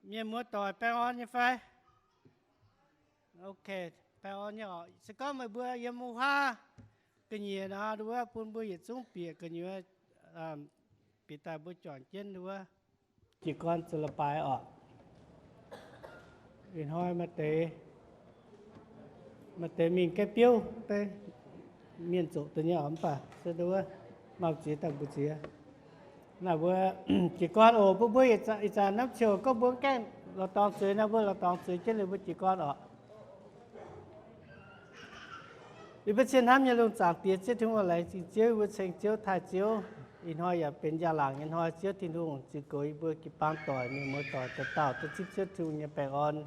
Mienh muoz-doic baengh orn nyei fai? Ok, baengh orn nyei oc. Se gorngv meih mbuo yiem wuov huaav ga'nyiec nor, wuov bun mbuo yietc zungv bieqc gu'nyuoz, bieqc daaih mbuo juangc jienv wuov jiez gorn zoux leiz-baaix oc. Ih hnoi maaih deix, maaih deix mingh gaeqv biouv, mienh zoqc deix nyei oc, mv baac se wuov maaih ziex daaih mbu'ziex. Naaiv mbuo jiez gorn oc, mbuo mbuo ih zanc norm ziouc gorngv mbuo gaengh lorz dorngx zuiz nor, mbuo lorz dorngx zuiz jienv liuz mbuo jiez gorn oc. Yie mbuo cien hnamv nyei lungh zaangc Diex Ziouv Tin-Hungh, laengz zingh Ziouv, yie mbuo ceng Ziouv taaih Ziouv. Ih hnoi yaac benx njang-laangc nyei hnoi, Ziouv Tin-Hungh ziux goux yie mbuo jiu-baang doic, mienh muoz-doic dauh dauh duqv zipv Ziouv Tin-Hungh nyei baengh orn,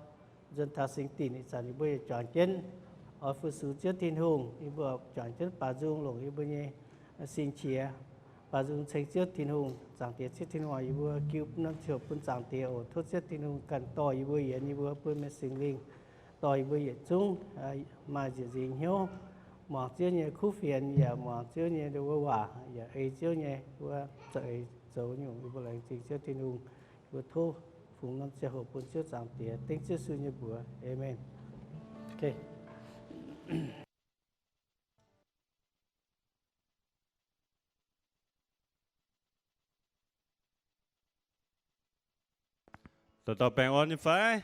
nzuonx taux singx dinc. Ih zanc yie mbuo yaac juangc jienv oix fu-sux Ziouv Tin-Hungh. Yie mbuo juangc jienv baaux nzung longc yie mbuo nyei sin-qiex, baaux nzung ceng Ziouv Tin-Hungh. Zaangc Diex Ziouv Tin-Hungh, yie mbuo giu norm ziouc bun Zaangc Diex oc. Tov Ziouv Tin-Hungh ganh dorh yie mbuo, yienx yie mbuo, bun meih Singx Lingh dorh yie mbuo yietc zungv maaih nzieqc nzingc hnyouv muangx Ziouv nyei kuv fienx, yaac muangx Ziouv nyei waac, yaac ei Ziouv nyei wuov za'eix zoux nyungc. Yie mbuo laengz zingh Ziouv Tin-Hungh. Yie mbuo tov fungx norm ziangh hoc bun Ziouv Zaangc Diex, dengv Ziouv Yesu nyei mbuox. Aamen. Dauh dauh baengh orn nyei fai?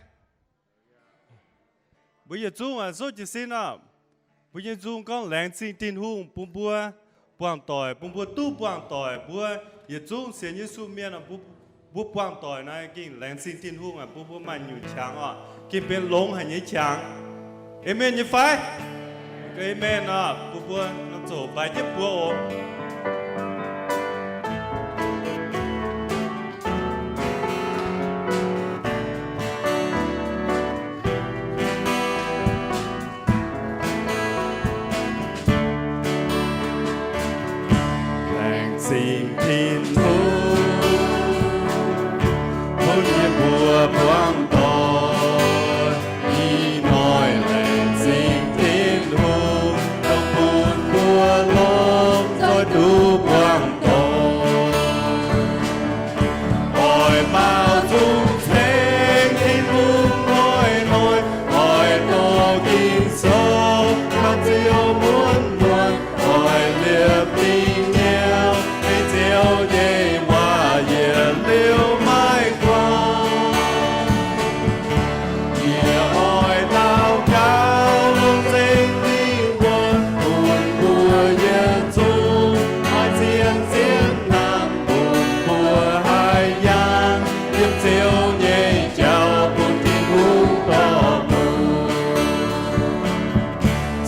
Mbuo yietc zungv aqv, souv jiez sin oc. Mbuo nyei nzung gorngv, laengz zingh Tin-Hungh bun mbuo buangh doic, bun mbuo duqv buangh doic. Mbuo yietc zungv sienx Yesu mienh, mbuo buangh doic naaiv gengh laengz zingh Tin-Hungh aqv, bun mbuo maaih nyungc qangx oc. Gengh benx longx haic nyei qangx. Aamen nyei fai? Aamen oc. Bun mbuo nor zoqc baaix jienv buoz oc. Laengz zingh Tin-Hungh bun yie mbuo buangh doic. Ih hnoi laengz zingh Tin-Hungh dongh bun mbuo longc zoih duqv buangh doic. Oix baaux nzung ceng Tin-Hungh hnoi-hnoi, oix doqc Ging-Sou kaux Ziouv muonz-muonz, oix liepc dingc nyouh ei Ziouv nyei waac yietc liuz maiv guangc. Yie oix daux gaux longc Singx Lingh wuonh bun mbuo yietc zungv maaih zien-zien nangh, bun mbuo haih yangh yiem Ziouv nyei jauv bun Tin-Hungh dorh mbuo.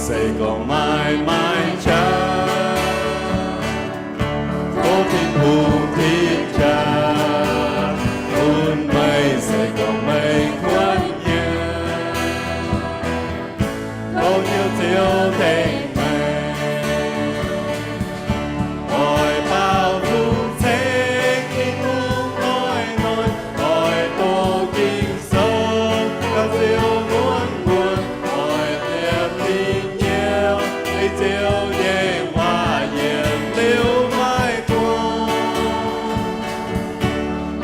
Se gorngv maaih, maaih qaqv, tov Tin-Hungh tipv qaqv bun meih. Se gorngv meih kuonx nyei, tov Ziouv, Ziouv tengx meih. Oix baaux nzung ceng Tin-Hungh hnoi-hnoi, oix doqc Ging-Sou kaux Ziouv muonz-muonz, oix liepc dingc nyouh ei Ziouv nyei waac yietc liuz maiv guangc.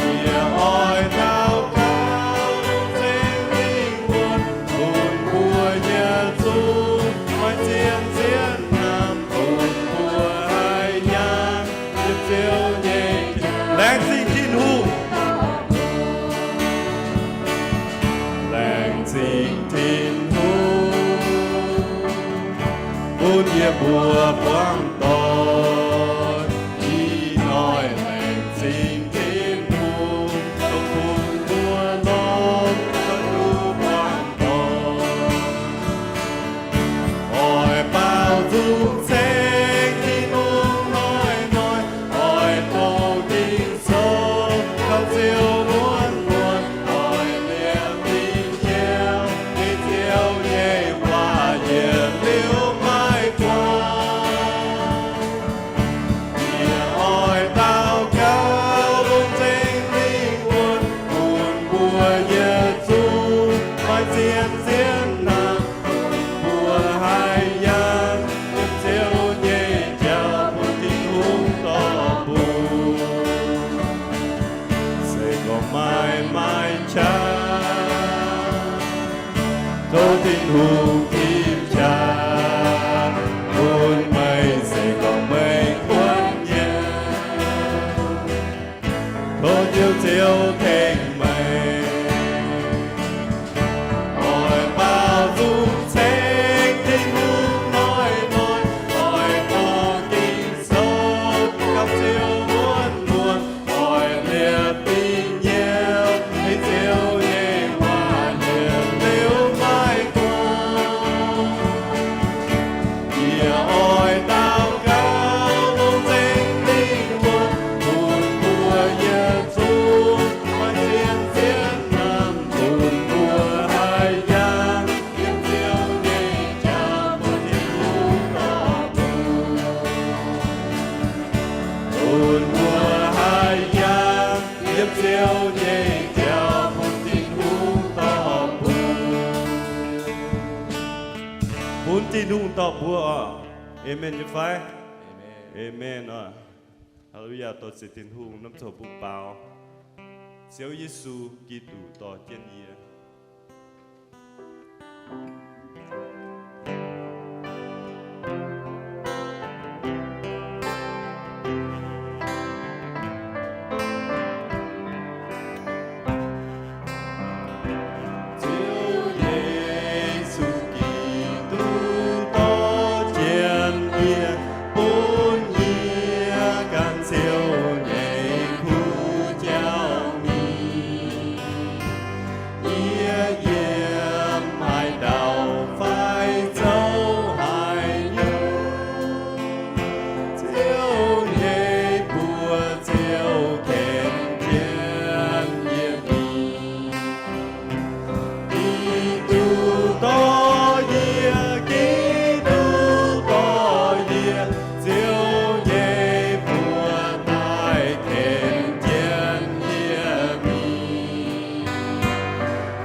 Yie oix daux gaux longc Singx Lingh wuonh bun mbuo yietc zungv maaih zien-zien nangh, bun mbuo haih yangh yiem Ziouv nyei jauv. Laengz zingh Tin-Hungh. Laengz zingh Tin-Hungh bun yie mbuo buangh doic. Ih hnoi laengz zingh Tin-Hungh dongh bun mbuo longc zoih duqv buangh doic. Oix baaux nzung ceng Tin-Hungh hnoi-hnoi, oix doqc Ging-Sou kaux Ziouv muonz-muonz, oix liepc dingc nyouh ei Ziouv nyei waac yietc liuz maiv guangc. Ziouv nyei jauv bun Tin-Hungh dorh mbuo. Bun Tin-Hungh dorh mbuo oc. Amen nyei fai? Amen oc. Haa^lu^yaa, dorh ziec Tin-Hungh norm coc mbuo baaux. Ziouv Yesu Giduc dorh jienv yie. Ziouv Yesu Giduc dorh jienv yie, bun yie gan Ziouv nyei kuv jauv mingh. Yie yiem haaix ndau fai zoux haaix nyungc, Ziouv nyei buoz ziouc ken jienv yie mingh. Giduc dorh yie, Giduc dorh yie, Ziouv nyei buoz daaih ken jienv yie mingh.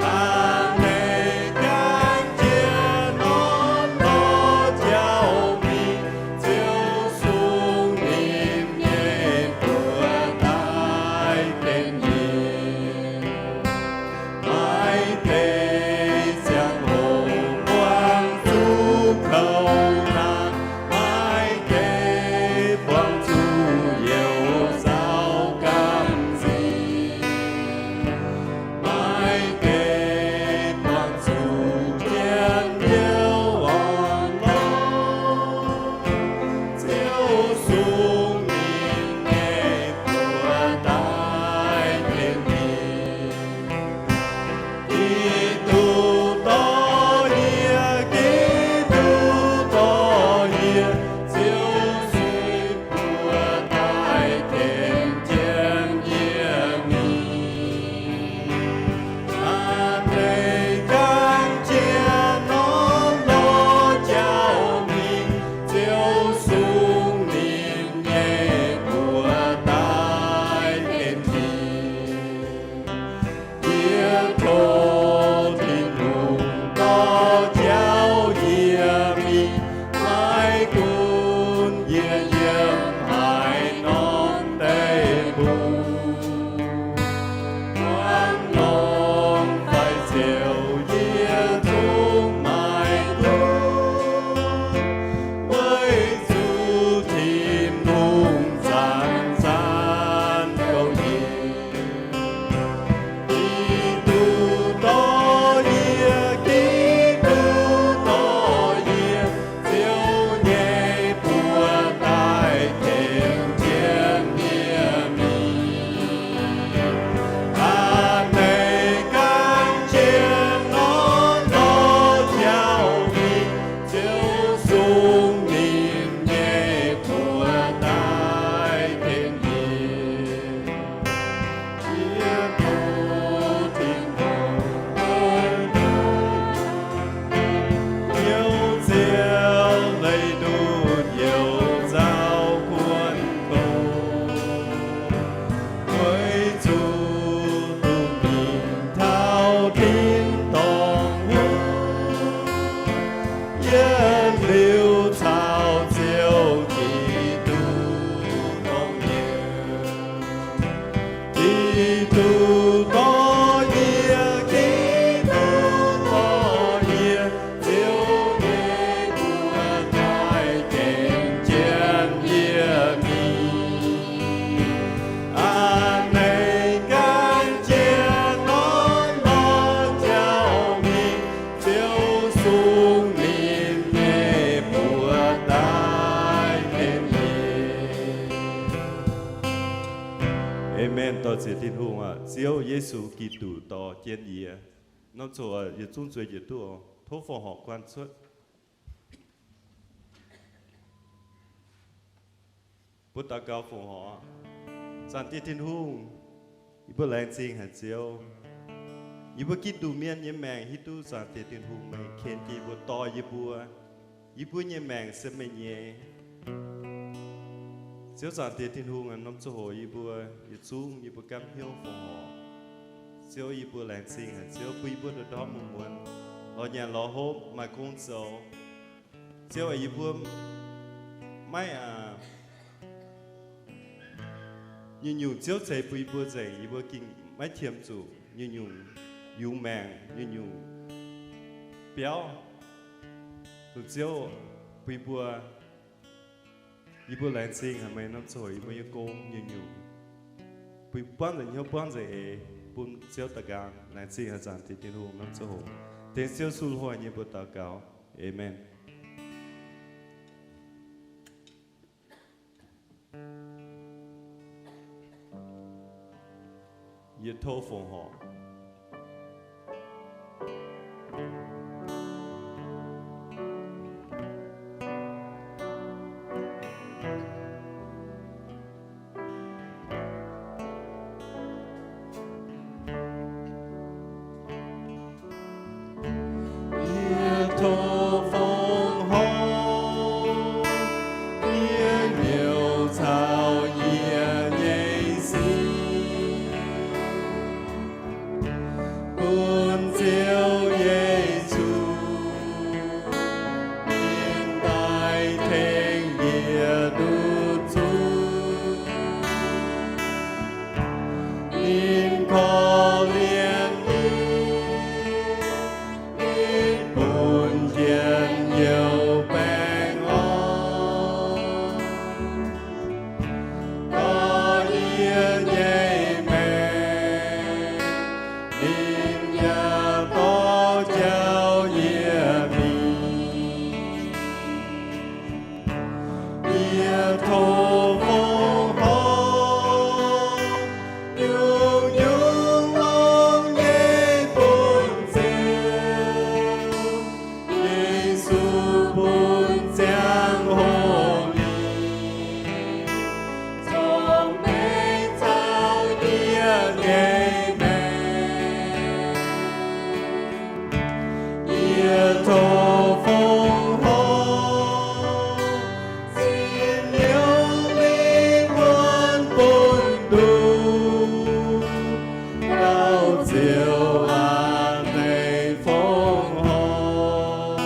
Aa, meih gaanv jiex norm lorz jauv mingh, Ziouv sung ninh nyei buoz daaih ken yie. Maaih deix ziangh hoc buangh zuqc kouv naanc, maaih deix buangh zuqc youc nzauh gamh nziex. Maaih deix buangh zuqc njien-youh orn-lorqc, Ziouv sung ninh nyei buoz daaih ken yie. Giduc dorh yie, Giduc dorh yie, Ziouv nyei buoz daaih ken jienv yie mingh. Aa, meih gaanv jiex norm lorz jauv mingh, Ziouv sung ninh nyei buoz daaih ken yie. Yie tov Tin-Hungh dorh jauv yie mingh, maiv gunv yie yiem haaix norm deic-bung, buangv longx fai ziouc yie zungv maiv gunv, weic zuqc Tin-Hungh zanc-zanc goux yie. Giduc dorh yie, Giduc dorh yie, Ziouv nyei buoz daaih ken jienv yie mingh. Aa, meih gaanv jiex norm lorz jauv mingh, Ziouv sung ninh nyei buoz daaih ken yie. Yie tov Tin-Hungh, Ziouv, leih ndutc youc nzauh buonc doz, weic zuqc duqv mingh taux tin-dorngh wuov, yietc liuz caux Ziouv Giduc gorngv nyei. Giduc dorh yie, Giduc dorh yie, Ziouv nyei buoz daaih ken jienv yie mingh. Aa, meih gaanv jiex norm lorz jauv mingh, Ziouv sung ninh nyei buoz daaih ken yie. Amen. Dorh ziec Tin-Hungh aac. Ziouv Yesu Giduc dorh jienv yie. Norm coc yietc zungv zueiz njiec duqv oc. Tov fongc horc guanh cuotv. Mbuo daux gaux fongc horc. Zaangc Diex Tin-Hungh, yie mbuo laengz zingh haic Ziouv. Yie mbuo Giduc mienh nyei maengc hiuv duqv Zaangc Diex Tin-Hungh meih ken jienv yie mbuo, dorh yie mbuo. Yie mbuo nyei maengc se meih nyei. Ziouv Zaangc Diex Tin-Hungh, norm ziangh hoc yie mbuo yietc zungv yie mbuo gaamv hnyouv fongc horc. Ziouv, yie mbuo laengz zingh haic Ziouv bun yie mbuo ndortv ndorm muonz muonz lorz nyanc lorz hopv, maaih gong zoux. Ziouv aac, yie mbuo maiv, aa, nyungc-nyungc Ziouv ceix bun yie mbuo nzengc, yie mbuo gengh maiv qiemx zuqc nyungc-nyungc yungz maengc, nyungc-nyungc biauv. Dongh Ziouv bun yie mbuo, yie mbuo laengz zingh haic meih norm ziangh hoc yie mbuo nyei gong nyungc-nyungc, bun buangv nzengc hnyouv buangv nzengc eix bun Ziouv daaih nqaang. Laengz zingh haic Zaangc Diex Tin-Hungh norm ziangh hoc. Dengv Ziouv Yesu hnoi nyei mbuo daux gaux. Aamen. Yie tov fongc horc. Yie tov fongc horc, yie hnyouv caux yie nyei sin bun Ziouv Yesu, ninh daaih tengx yie nduqc zuqc. Ninh korv-lienh yie, ninh bun njien-youh baengh orn. Dorh yie nyei maengc, ninh yaac dorh jauv yie mingh. Yie tov fongc horc, nyungc-nyungc longx nyei bun Ziouv Yesu bun ziangh hoc mingh, zorngh mengh caux yie nyei maengc. Yie tov fongc horc, sin hnyouv lingh wuonh bun nduqc. Gauh Ziouv aac, meih fongc horc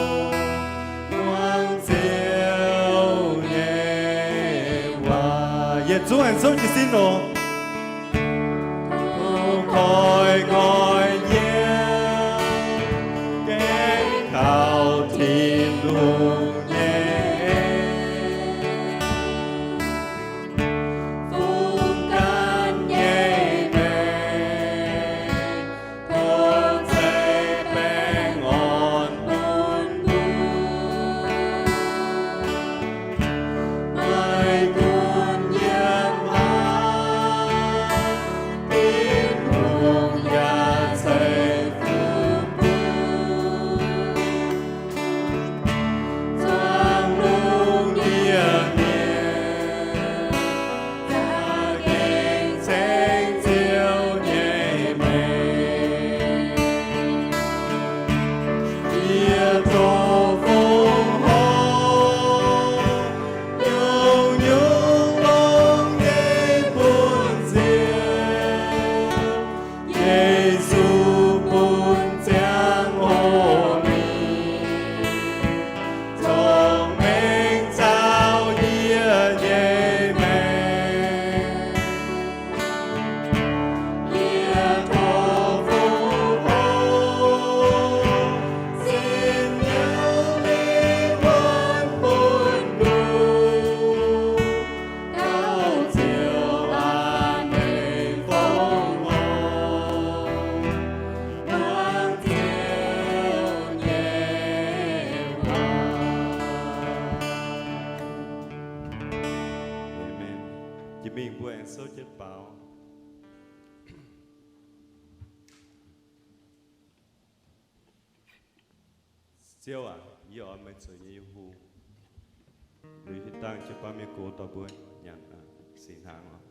muangx Ziouv nyei waac. Yietc zungv aengx souv jiez sin oc. Koiv-koiv yiem gaengh kaux Tin-Hungh nyei en, fungx ganh nyei maengc, tov ceix baengh orn bun mbuo. Maiv gunv yiem haaix, Tin-Hungh yaac ceix fuqv bun. Zuangx lungh ndiev mienh za'gengh ceng Ziouv nyei maengc. Yie tov fongc horc, nyungc-nyungc longx nyei bun Ziouv Yesu bun ziangh hoc mingh, zorngh mengh caux yie nyei maengc. Yie tov fongc horc, sin hnyouv lingh wuonh bun nduqc. Gauh Ziouv aac, meih fongc horc muangx Ziouv nyei waac. Aamen. Jiex mingh mbuo aengx souv jienv baaux. Ziouv aac, yie oix meih zoux yie nyei hungh. Liuz hitv dangh jiu-baang mienh gox dorh mbuo nyanc singx hnaangx oc.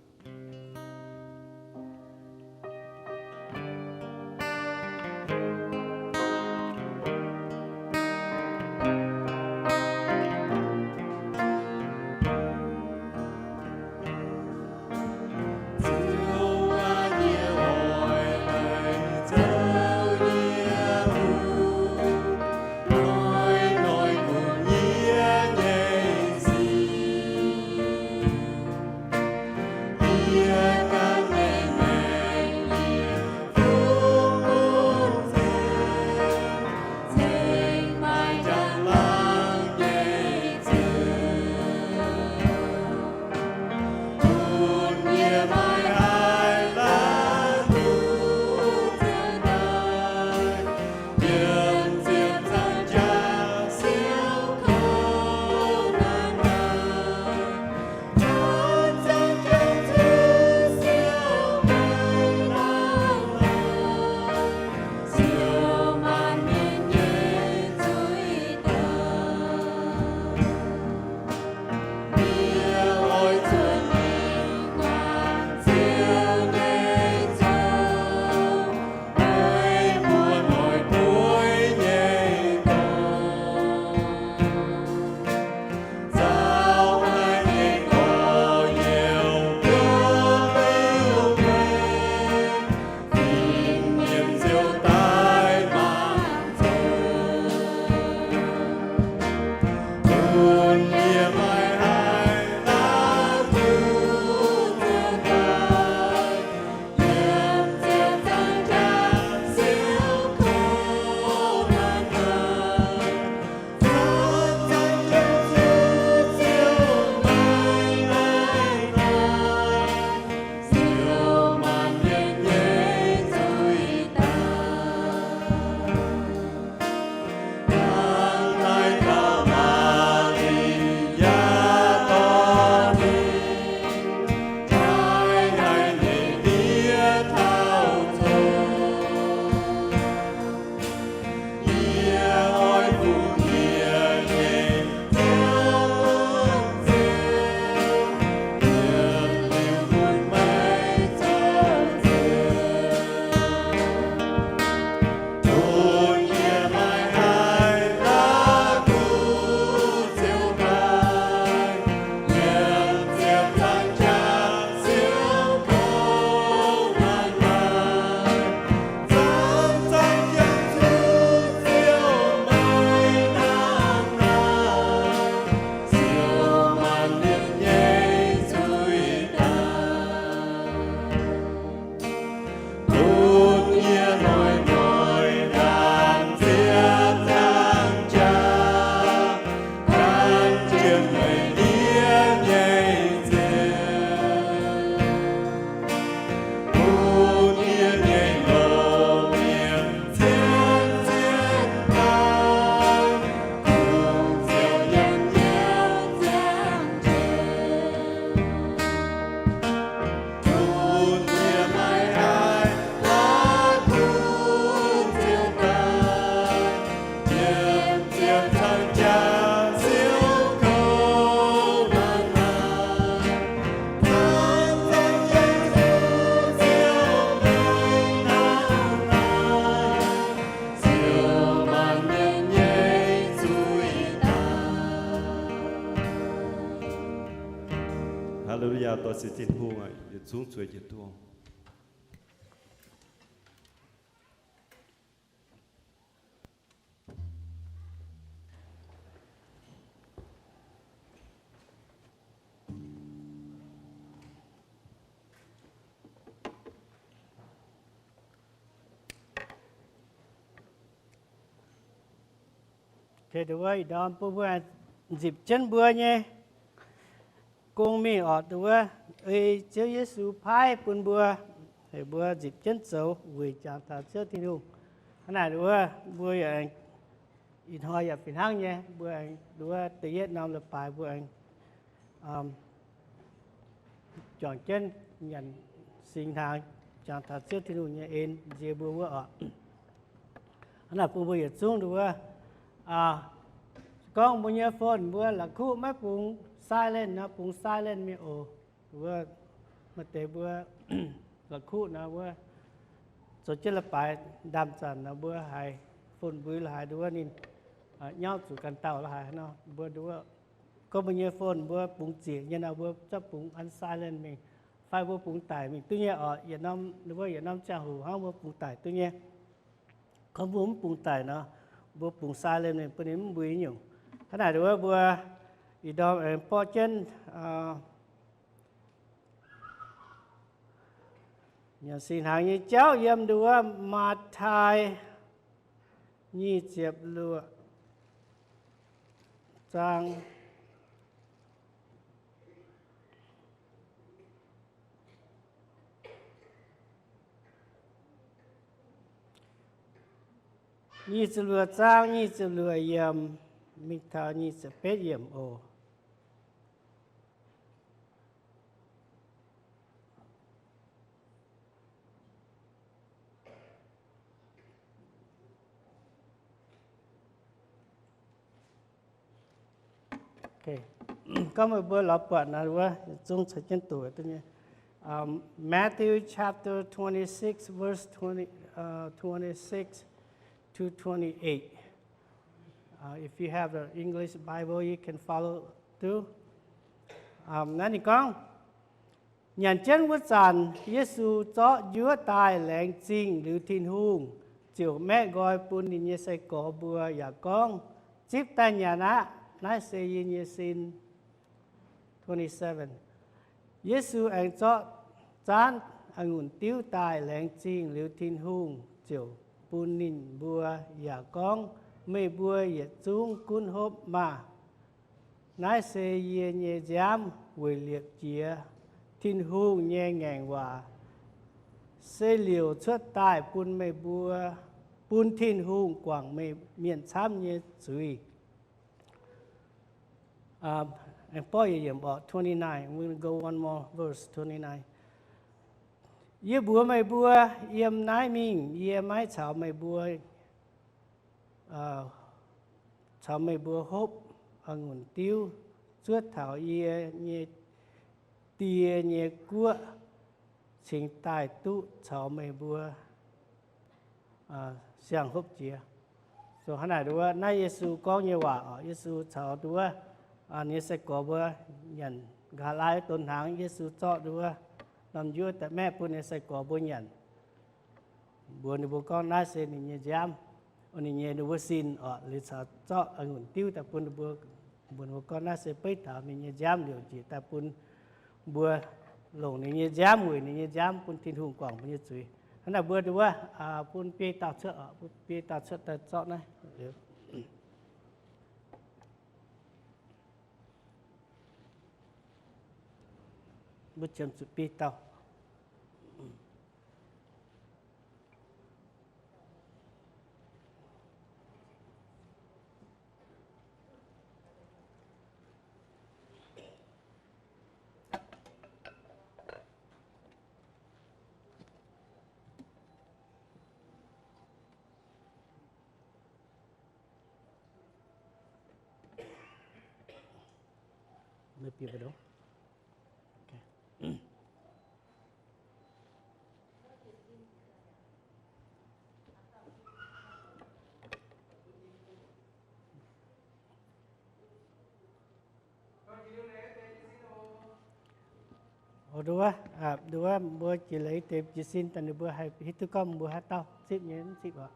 Haleluyaa, dor se Tin-Hungh aac, yietc zungv zueiz jiex duqv. Wuov ih ndorm bun mbuo nzipc jienv mbuo nyei gong mingh orqc. Wuov ei Ziouv Yesu paaiv bun mbuo, heuc mbuo nzipc jienv zoux weic jangx taux Ziouv Tin-Hungh. Hnangv naaic wuov mbuo yaac ih hnoi yaac fih hnangv nyei, mbuo wuov da'yietv norm leiz-baaix mbuo juangc jienv nyanc singx hnaangx, jangx taux Ziouv Tin-Hungh nyei en nzie mbuo wuov orqc. Hnangv naaic bun mbuo yietc zungv wuov, gorngv mbuo nyei phone mbuo la'kuqv maiv bungx silent nor, bungx silent mingh oc. Wuov maaih deix mbuo la'kuqv nor wuov zoux jienv leiz-baaix ndaamv zanc nor mbuo haiz phone mbui lo haaix nduov ninh nyauv zuqc ganh dauh lo haaix nor mbuo nduov. Gorngv mbuo nyei phone mbuo bungx ziec nyei nor mbuo zorqv bungx unsilent mingh, fai mbuo bungx daic mingh duqv nyei orqc. Yietc norm, mbuo yietc norm ziangh hoc hnangv mbuo bungx daic duqv nyei. Gorngv mbuo mv bungx daic nor, mbuo bungx silent mingh bun ninh mv mbui nyungc. Hnangv naaic wuov mbuo ih ndorm aengx borqv jienv nyanc singx hnaangx nyei jauv yiem nduov Matv^tai nyic ziepc luoqc zaang. Nyic ziepc luoqc zaang nyic ziepc luoqc yiemc mingh taux nyic ziepc betv yiemc oc. Gorngv meih mbuo lorz buatc naaiv wuov, zungv caux jienv doqc duqv nyei. Um, Matthew chapter twenty-six, verse twenty, uh, twenty-six to twenty-eight. Uh, if you have an English Bible, you can follow through. Um, naaiv ninh gorngv, nyanc jienv wuov zanc, Yesu zorqv njuov daaih laengz zingh liuz Tin-Hungh, ziouc maeqv nqoi bun ninh nyei sai-gorx mbuo yaac gorngv, zipv daaih nyanc aqv. Naaiv se yie nyei sin. Yesu aengx zorqv zaanv a'ngunc diuv daaih laengz zingh liuz Tin-Hungh, ziouc bun ninh mbuo yaac gorngv, meih mbuo yietc zungv gunv hopv maah! Naaiv se yie nyei nziaamv weic liepc jiez Tin-Hungh nyei ngaengc waac, se liouc cuotv daaih bun meih mbuo, bun Tin-Hungh guangc meih mienh camv nyei zuiz. Um, and twenty-nine, we're gonna go one more verse, twenty-nine. Yie mbuox meih mbuo, yiem naaiv mingh yie maiv caux meih mbuo, uh, caux meih mbuo hopv a'ngunc diuv, zuov taux yie nyei Die nyei guoqv cingx daaih duqv caux meih mbuo siang-hopv jiex. So hnangv naaic nduov, naaiv Yesu gorngv nyei waac oc. Yesu caux nduov ninh nyei sai-gorx mbuo nyanc nqa'haav laai donx hnaangx, Yesu zorqv nduov norm njuov daaih maeqv bun ninh nyei sai-gorx mbuo nyanc. Mbuox ninh mbuo gorngv naaiv se ninh nyei nziaamv, ninh nyei, ninh mbuo sin oc, liuz caux zorqv a'ngunc diuv daaih bun ninh mbuo. Mbuox ninh mbuo gorngv naaiv se beiv taux ninh nyei nziaamv liouc njiec daaih bun mbuo, longc ninh nyei nziaamv weic ninh nyei nziaamv bun Tin-Hungh guangc mbuo nyei zuiz. Hnangv naaic mbuo nduov, bun biei dauh cuotv oc, bun biei dauh cuotv daaih zorqv naaiv. Mbuo qiemx zuqc biei dauh. Nduov, nduov mbuo jiex leiz deix jiez sin daaih ninh mbuo haih hiuv duqv gorngv mbuo haaix dauh zipv nyei mv zipv oc.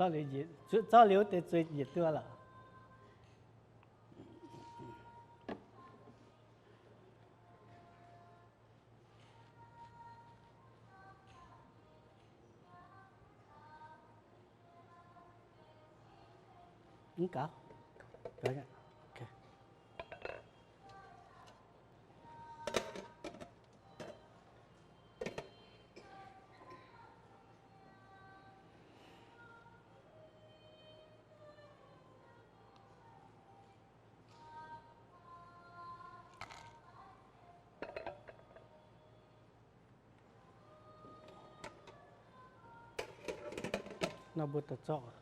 Zorqv liuz deix zueih njiec duqv lorqc. Mv gaux. Nor mbuo daaih zorqv.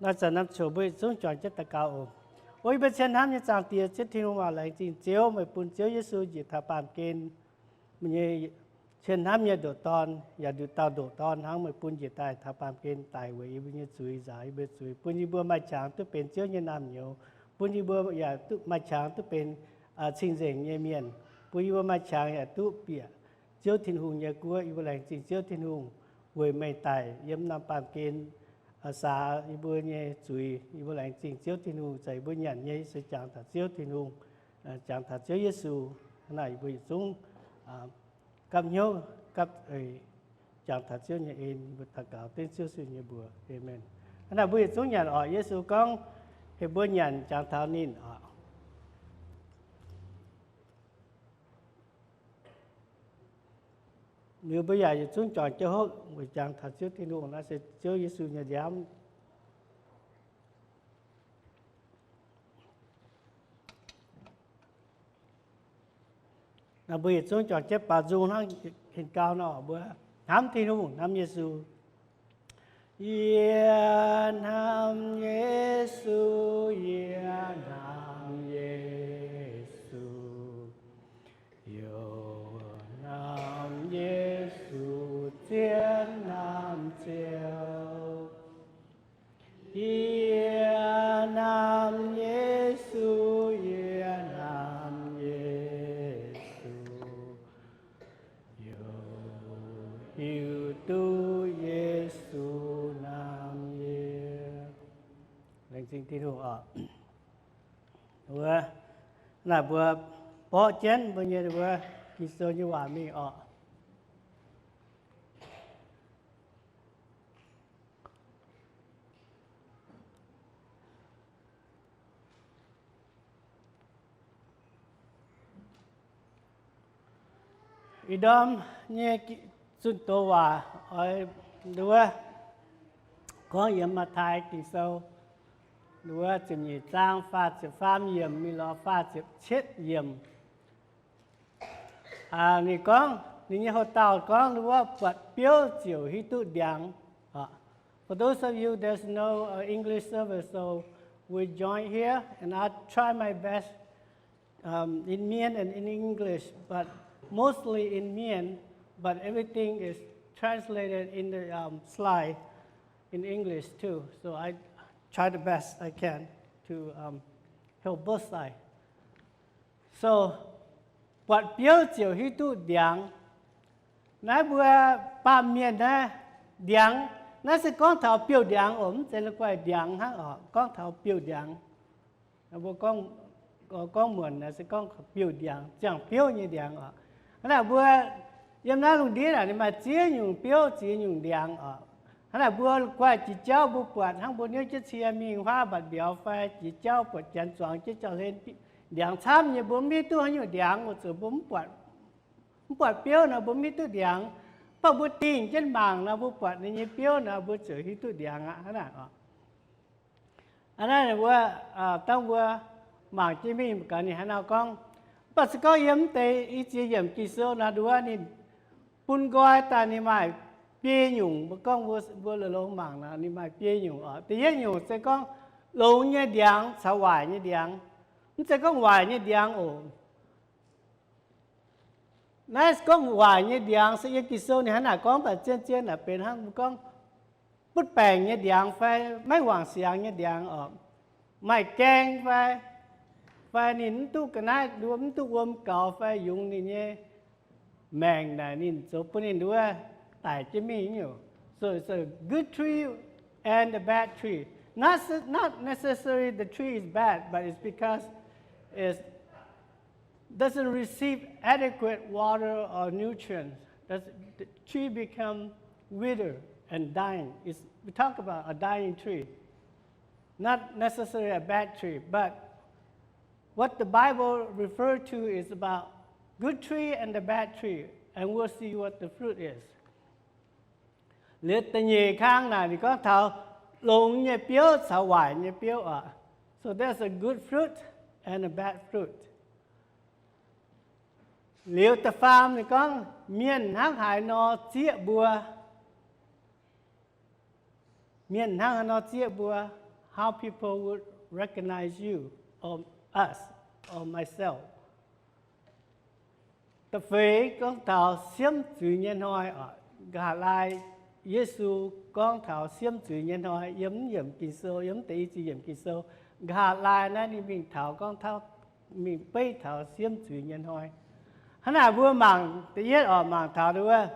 Naaiv zanc naaiv coc mbuo yietc zungv juangc jienv daux gaux oc. O yie mbuo cien hnamv nyei Zaangc Diex, Ziouv Tin-Hungh aac, laengz zingh Ziouv meih bun Ziouv Yesu njiec taux baamh gen, meih nyei cien hnamv nyei ndoqc Dorn, yaac nduqc dauh ndoqc Dorn hnangv, meih bun njiec daaih taux baamh gen daic weic yie mbuo nyei zuiz, nzaaux yie mbuo nyei zuiz, bun yie mbuo maaih qangx duqv benx Ziouv nyei naamh nyouz, bun yie mbuo yaac duqv maaih qangx duqv benx cing-nzengc nyei mienh, bun yie mbuo maaih qangx yaac duqv bieqc Ziouv Tin-Hungh nyei guoqv. Yie mbuo laengz zingh Ziouv Tin-Hungh weic meih daic yiem naamh baamh gen saax yie mbuo nyei zuiz. Yie mbuo laengz zingh Ziouv Tin-Hungh, zanc yie mbuo nyanc nyei se jangx taux Ziouv Tin-Hungh, jangx taux Ziouv Yesu. Hnangv naaic yie mbuo yietc zungv gapv hnyouv gapv eix jangx taux Ziouv nyei en. Yie mbuo daux gaux dengv Ziouv Yesu nyei mbuox. Aamen. Hnangv naaic mbuo yietc zungv nyanc oc. Yesu gorngv heuc mbuo nyanc jangx taux ninh oc. Liuz mbuo yaac yietc zungv juangc jienv hopv weic jangx taux Ziouv Tin-Hungh. Naaiv se Ziouv Yesu nyei nziaamv. Naaiv mbuo yietc zungv juangc jienv baaux nzung hnangv hin gau nor, mbuo hnamv Tin-Hungh, hnamv Yesu. Yie hnamv Yesu, yie hnamv Yesu. Yie hnamv Yesu, zien hnamv Ziouv. Yie hnamv Yesu, yie hnamv Yesu. Yie hiuv duqv Yesu hnamv yie. Laengz zingh Tin-Hungh oc. Mbuo, naaic mbuo borqv jienv mbuo nyei wuov Ging-Sou nyei waac mingh orqc. Ih ndorm nyei zunh doz waac oix nduov gorngv yiem Matv^taai Ging-Sou nduov ziepc nyeic zaang faah ziepc faam yiemc mingh lorz faah ziepc cietv yiemc. Ninh gorngv, ninh nyei hoc-dauh gorngv nduov buatc biouv ziouc hiuv duqv ndiangx. For those of you, there's no uh, English service, so we join here, and I'll try my best um, in Mien and in English, but mostly in Mien, but everything is translated in the um, slide in English too. So I try the best I can to um, help both sides. So, buatc biouv ziouc hiuv duqv ndiangx. Naaiv mbuo baamh mienh naaiv, ndiangx, naaiv se gorngv taux biouv-ndiangx oc, mv zeiz la'guaih ndiangx hnangv oc, gorngv taux biouv-ndiangx. Mbuo gorngv, gorngv muonc naaiv se gorngv biouv-ndiangx, ziangh biouv nyei ndiangx oc. Hnangv naaic mbuo yiem naaiv lungh ndiev naaic ninh maaih ziex nyungc biouv, ziex nyungc ndiangx oc. Hnangv naaic mbuo la'guaih jiex jauv mbuo buatc hnangv mbuo niouv jienv cie mingh huaav mbatc mbiauz fai jiex jauv buatc janx zuangx jienv jauv-hlen, ndiangx camv nyei, mbuo mv hiuv duqv haaix nyungc ndiangx, weic zuqc mbuo mv buatc, mv buatc biouv nor mbuo mv hiuv duqv ndiangx. Mv baac mbuo dingh jienv mangc nor mbuo buatc ninh nyei biouv nor mbuo ziouc hiuv duqv ndiangx aqv. Hnangv naaic oc. Hnangv naaic mbuo, dangh mbuo mangc jienv mingh gaax ninh haaix nor gorngv. Mv baac se gorngv yiem mv deix i ziex yiemc Ging-Sou naaiv nduov ninh bun nqoi daaih ninh maaih biei nyungc. Mbuo gorngv mbuo, mbuo longx-longx mangc naaic ninh maaih biei nyungc oc. Da'yietv nyungc se gorngv longx nyei ndiangx caux waaic nyei ndiangx. Mv zeiz gorngv waaic nyei ndiangx oc. Naaiv gorngv waaic nyei ndiangx se yiem Ging-Sou ninh hnangv naaic gorngv, mv baac zien-zien naaic benx hnangv mbuo gorngv butv baengc nyei ndiangx fai maiv wangc siangx nyei ndiangx oc. Maaih gaeng fai, fai ninh mv duqv ga'naaiv, mv duqv wuom gaux fai yungz ninh nyei maengc naaic ninh zoux bun ninh nduov daic jienv mingh nyungc. So it's a good tree and a bad tree. Not, not necessarily the tree is bad, but it's because it doesn't receive adequate water or nutrients. Does, the tree become wither and dying. It's, we talk about a dying tree. Not necessarily a bad tree, but what the Bible refer to is about good tree and the bad tree, and we'll see what the fruit is. Liuz da'nyeic kang naaic ninh gorngv taux longx nyei biouv caux waaic nyei biouv oc. So there's a good fruit and a bad fruit. Liuz da'faam ninh gorngv mienh hnangv haaix nor zieqv mbuo. Mienh hnangv haaix nor zieqv mbuo, how people would recognize you or us or myself. Da'feix gorngv taux siemv zuiz nyei hnoi oc. Nqa'haav laai Yesu gorngv taux siemv zuiz nyei hnoi yiem yiemc Ging-Sou, yiem deix i ziex yiemc Ging-Sou. Nqa'haav laai naaiv ninh mingh taux gorngv taux, mingh beiv taux siemv zuiz nyei hnoi. Hnangv naaic mbuo mangc da'yietv oc, mangc taux wuov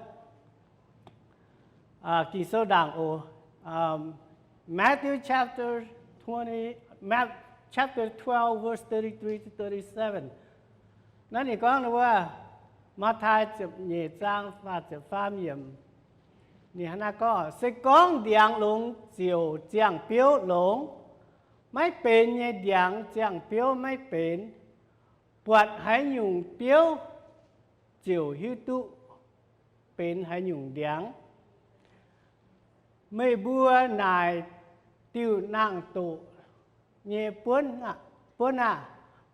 Ging-Sou ndaangc oc. Matthew chapter twenty, chapter twelve, verse thirty-three to thirty-seven. Naaiv ninh gorngv wuov, Matv^taai ziepc nyeic zaang faah ziepc faam yiemc. Ninh hnangv naaiv gorngv, se gorngv ndiangx longx ziouc ziangh biouv longx, maiv benx nyei ndiangx ziangh biouv maiv benx. Buatc haaix nyungc biouv ziouc hiuv duqv benx haaix nyungc ndiangx. Meih mbuo naaic diuh nangh doqc nyei buonv aah!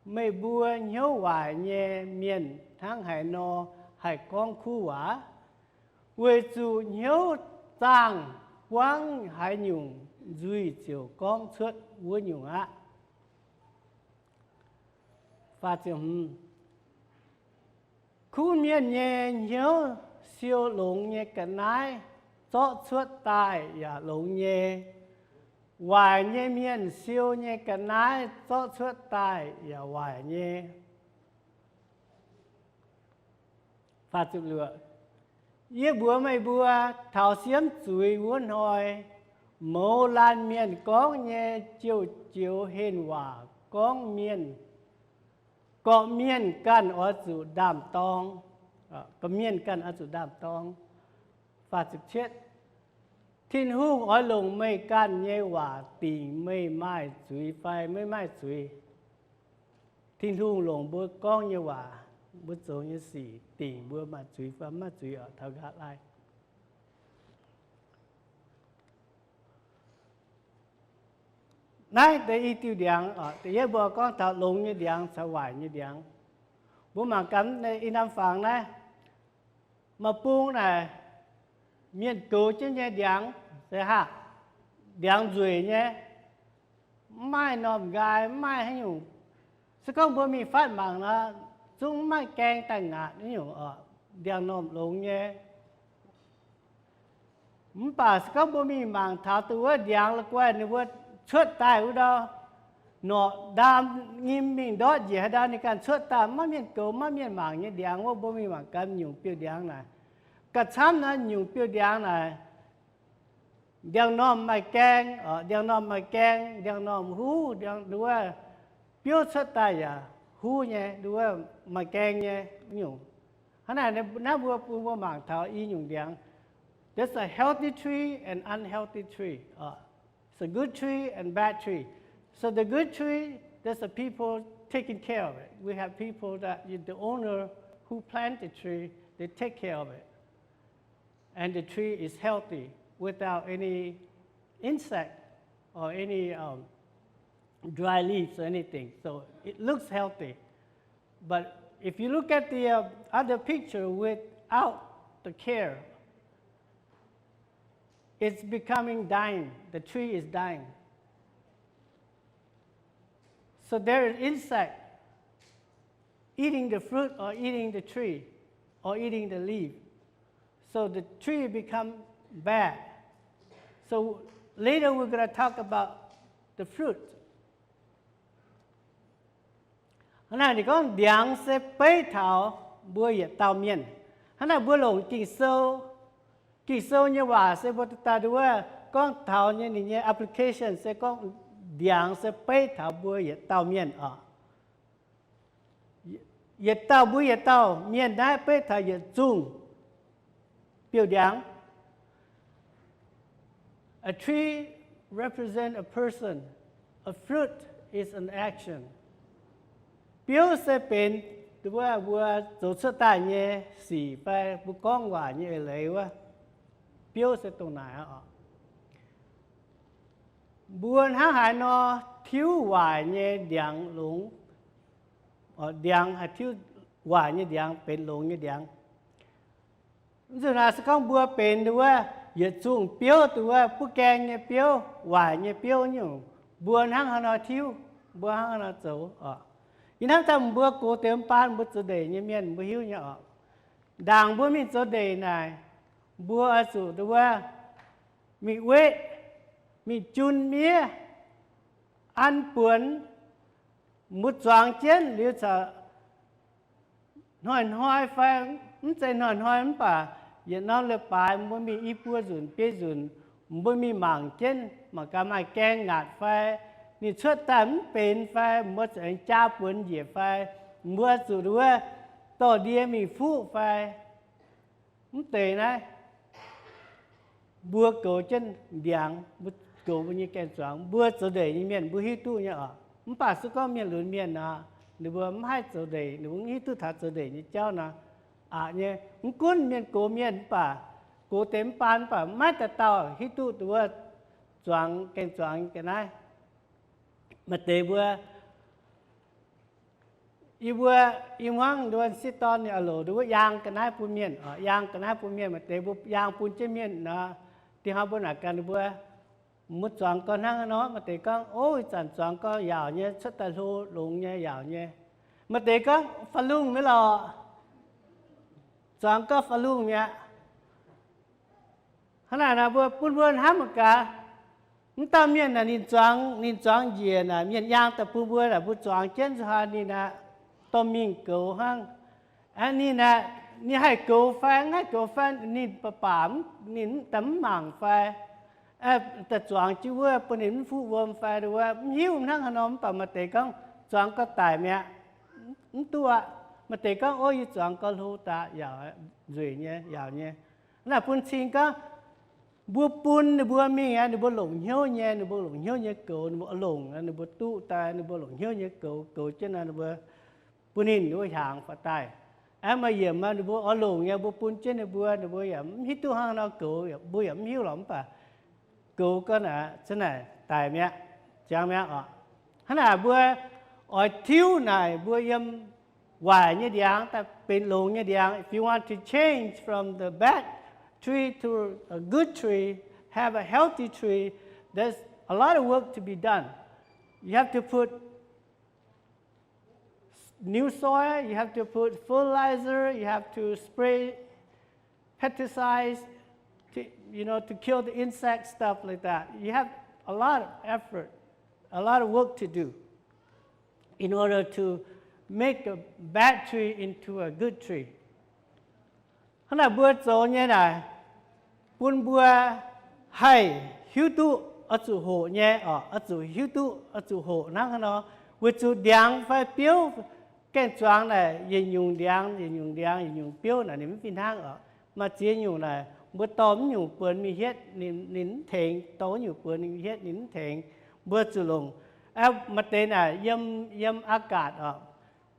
Meih mbuo hnyouv waaic nyei mienh hnangv haaix nor haih gorngv kuv waac? Weic zuqc hnyouv zaangh buangv haaix nyungc, nzuih ziouc gorngv cuotv wuov nyungc aqv. Kuv mienh nyei hnyouv siou longx nyei ga'naaiv zorqv cuotv daaih yaac longx nyei. Waaic nyei mienh siou nyei ga'naaiv zorqv cuotv daaih yaac waaic nyei. Yie mbuox meih mbuo, taux siemv zuiz wuov hnoi, mouz laanh mienh gorngv nyei joux-joux henh waac gorngv mienh Gorqv-mienh ganh oix zuqc ndaam-dorng. Gorqv-mienh ganh oix zuqc ndaam-dorng. Tin-Hungh oix longc meih ganh nyei waac dingc meih maaih zuiz fai maiv maaih zuiz. Tin-Hungh longc mbuo gorngv nyei waac, mbuo zoux nyei sic dingc mbuo maaih zuiz fai maiv maaih zuiz oc, taux nqa'haav lai. Naaiv deix i diuh ndiangx, da'yietv mbuo gorngv taux longx nyei ndiangx caux waaic nyei ndiangx. Mbuo mangc gaax i norm fangx naaiv, maaih bung naaic, mienh goux jienv nyei ndiangx se haav, ndiangx nzueic nyei, mv maaih normh nqaai, mv maaih haaix nyungc. Se gorngv mbuo mingh fatv mangc nor, zungv mv maaih gaeng daaih ngaatc nyungc oc, ndiangx-normh longx nyei. Mv baac se gorngv mbuo mingh mangc taux dongh wuov ndiangx la'guaih ninh mbuo cuotv daaih wuov ndau, norqc ndaam nyim mingh ndortv njiec haaix ndau ninh ganh cuotv daaih, maiv mienh goux maiv mienh mangc nyei ndiangx wuov, mbuo mingh mangc gaax nyungc biouv-ndiangx naaic. Gauh camv naaiv nyungc biouv-ndiangx naaic, ndiangx-normh maaih gaeng, ndiangx-normh maaih gaeng, ndiangx-normh huv, wuov biouv cuotv daaih yaac huv nyei, wuov maaih gaeng nyei nyungc. Hnangv naaic naaiv mbuo, mbuo mangc taux i nyungc ndiangx. There's a healthy tree and unhealthy tree. It's a good tree and bad tree. So the good tree, there's a people taking care of it. We have people that the owner who plant the tree, they take care of it. And the tree is healthy without any insect or any um, dry leaves or anything. So it looks healthy. But if you look at the uh, other picture without the care, it's becoming dying. The tree is dying. So there is insect eating the fruit or eating the tree or eating the leaf. So the tree become bad. So later we're going to talk about the fruit. Hnangv naaic ninh gorngv ndiangx se beiv taux mbuo yietc dauh mienh. Hnangv naaic mbuo longc Ging-Sou, Ging-Sou nyei waac se mbuo daaih nduov gorngv taux nyei ninh nyei application se gorngv ndiangx se beiv taux mbuo yietc dauh mienh oc. Yietc dauh mbuo yietc dauh mienh naaiv beiv taux yietc zungh biouv-ndiangx. A tree represent a person. A fruit is an action. Biouv se benx wuov mbuo zoux cuotv daaih nyei sic fai mbuo gorngv waac nyei eix leiz wuov. Biouv se dongh naaic oc. Mbuo hnangv haaix nor tiuv waaic nyei ndiangx longx, ndiangx haih tiuv waaic nyei ndiangx benx longx nyei ndiangx. Mv zuqc naaic se gorngv mbuo benx dongh wuov yietc zungh biouv, dongh wuov buov gaeng nyei biouv, waaic nyei biouv nyungc, mbuo hnangv haaix nor tiuv, mbuo hnangv haaix nor zoux oc. Ih hnamv daaih mbuo gox deix baan mbuo zoux ndeic nyei mienh mbuo hiuv nyei oc. Ndaangc mbuo mingh zoux ndeic naaic, mbuo oix zuqc dongh wuov mingh weqv, mingh jun miev, an buonx, mbuo zuangx jienv liuz caux hnoi-hnoi fai mv zeiz hnoi-hnoi mv baac yietc norm leiz-baaix mbuo mingh i buo nzunc biei nzunc, mbuo mingh mangc jienv, mangc gaax maaih gaeng ngaatc fai, ninh cuotv daaih mv benx fai, mbuo zuqc aengx jaa buonx njiec fai, mbuo zuqc wuov dorh ndie mingh fuqv fai. Mv deix naaiv, mbuo goux jienv ndiangx, mbuo goux mbuo nyei gaeng-zuangx, mbuo zoux ndeic nyei mienh mbuo hiuv duqv nyei oc. Mv baac se gorngv mienh lunx mienh nor, ninh mbuo mv haih zoux ndeic, ninh mbuo mv hiuv duqv taux zoux ndeic nyei jauv nor, aqc nyei. Mv gunv mienh gox mienh mv baac, gox deix mv baan mv baac maiv dauh dauh hiuv duqv dongh wuov zuangx gaeng-zuangx ga'naaiv. Maaih deix mbuo, yie mbuo, yie hmuangv nduov sieqv dorn ninh oix loc nduov yaang ga'naaiv bun mienh, yaang ga'naaiv bun mienh. Maaih deix mbuo yaang bun jienv mienh nor, dinh hnoi mbuo naaic gaax ninh mbuo, mbuo zuangx gau hnangv haaix nor? Maaih deix gorngv, ov, ih zanc zuangx gau yaauc nyei, cuotv daaih hlo longx nyei, yaauc nyei. Maaih deix gorngv faaux lungh mi'aqv lorqc, zuangx gau faaux lungh mi'aqv. Hnangv naaic nor mbuo bun mbuo hnamv mangc gaax, mv dauh mienh naaic ninh zuangx, ninh zuangx njiec naaic, mienh yaang daaih bun mbuo naaic, mbuo zuangx jienv nzunc haaix ninh aeqv, dorh mingh goux hnangv. Ninh aeqv, ninh haih goux fai mv haih goux fai, ninh baac baac ninh daaih mv mangc fai, daaih zuangx jienv wuov bun ninh mv fuqv wuom fai wuov, mv hiuv hnangv haaix nor. Mv baac maaih deix gorngv zuangx gau daic mi'aqv, Mv duqv aqv. Maaih deix gorngv, ov, yie zuangx gauh hlo daaih, yaauc, nzueic nyei, yaauc nyei. Naaiv bun cing gorngv, mbuo bun ninh mbuo mingh aqv, ninh mbuo longc hnyouv nyei, ninh mbuo longc hnyouv nyei goux, ninh mbuo oix longc, ninh mbuo duqv daaih, ninh mbuo longc hnyouv nyei goux, goux jienv naaiv, ninh mbuo bun ninh mbuo hiaangx faaux daaih. Aeqv, maaih yiemc nor ninh mbuo oix longc nyei, mbuo bun jienv ninh mbuo, ninh mbuo yaac mv hiuv duqv hnangv nor goux, mbuo yaac mv hiuv lorqc, mv baac goux gau naaic, za'naaic daic mi'aqv, ziangx mi'aqv oc. Hnangv naaic mbuo oix tiuv naaic mbuo yiem waaic nyei ndiangx daaih benx longx nyei ndiangx. If you want to change from the bad tree to a good tree, have a healthy tree, there's a lot of work to be done. You have to put new soil, you have to put fertilizer, you have to spray pesticides, to, you know, to kill the insects, stuff like that. You have a lot of effort, a lot of work to do in order to make a bad tree into a good tree. Hnangv naaic mbuo zoux nyei naaic, bun mbuo haih hiuv duqv oix zuqc hoqc nyei oc, oix zuqc hiuv duqv oix zuqc hoqc hnangv haaix nor, weic zuqc ndiangx fai biouv, gaeng-zuangx naaic yietc nyungc ndiangx, yietc nyungc ndiangx, yietc nyungc biouv naaic ninh mv fih hnangv oc. Maaih ziex nyungc naaic mbuo dorh mv nyungc buonx mingh hietv, ninh, ninh mv tengx, dorh wuov nyungc buonx mingh hietv, ninh mv tengx. Mbuo zuqc longc, maaih deix naaic yiem, yiem อากาศ oc,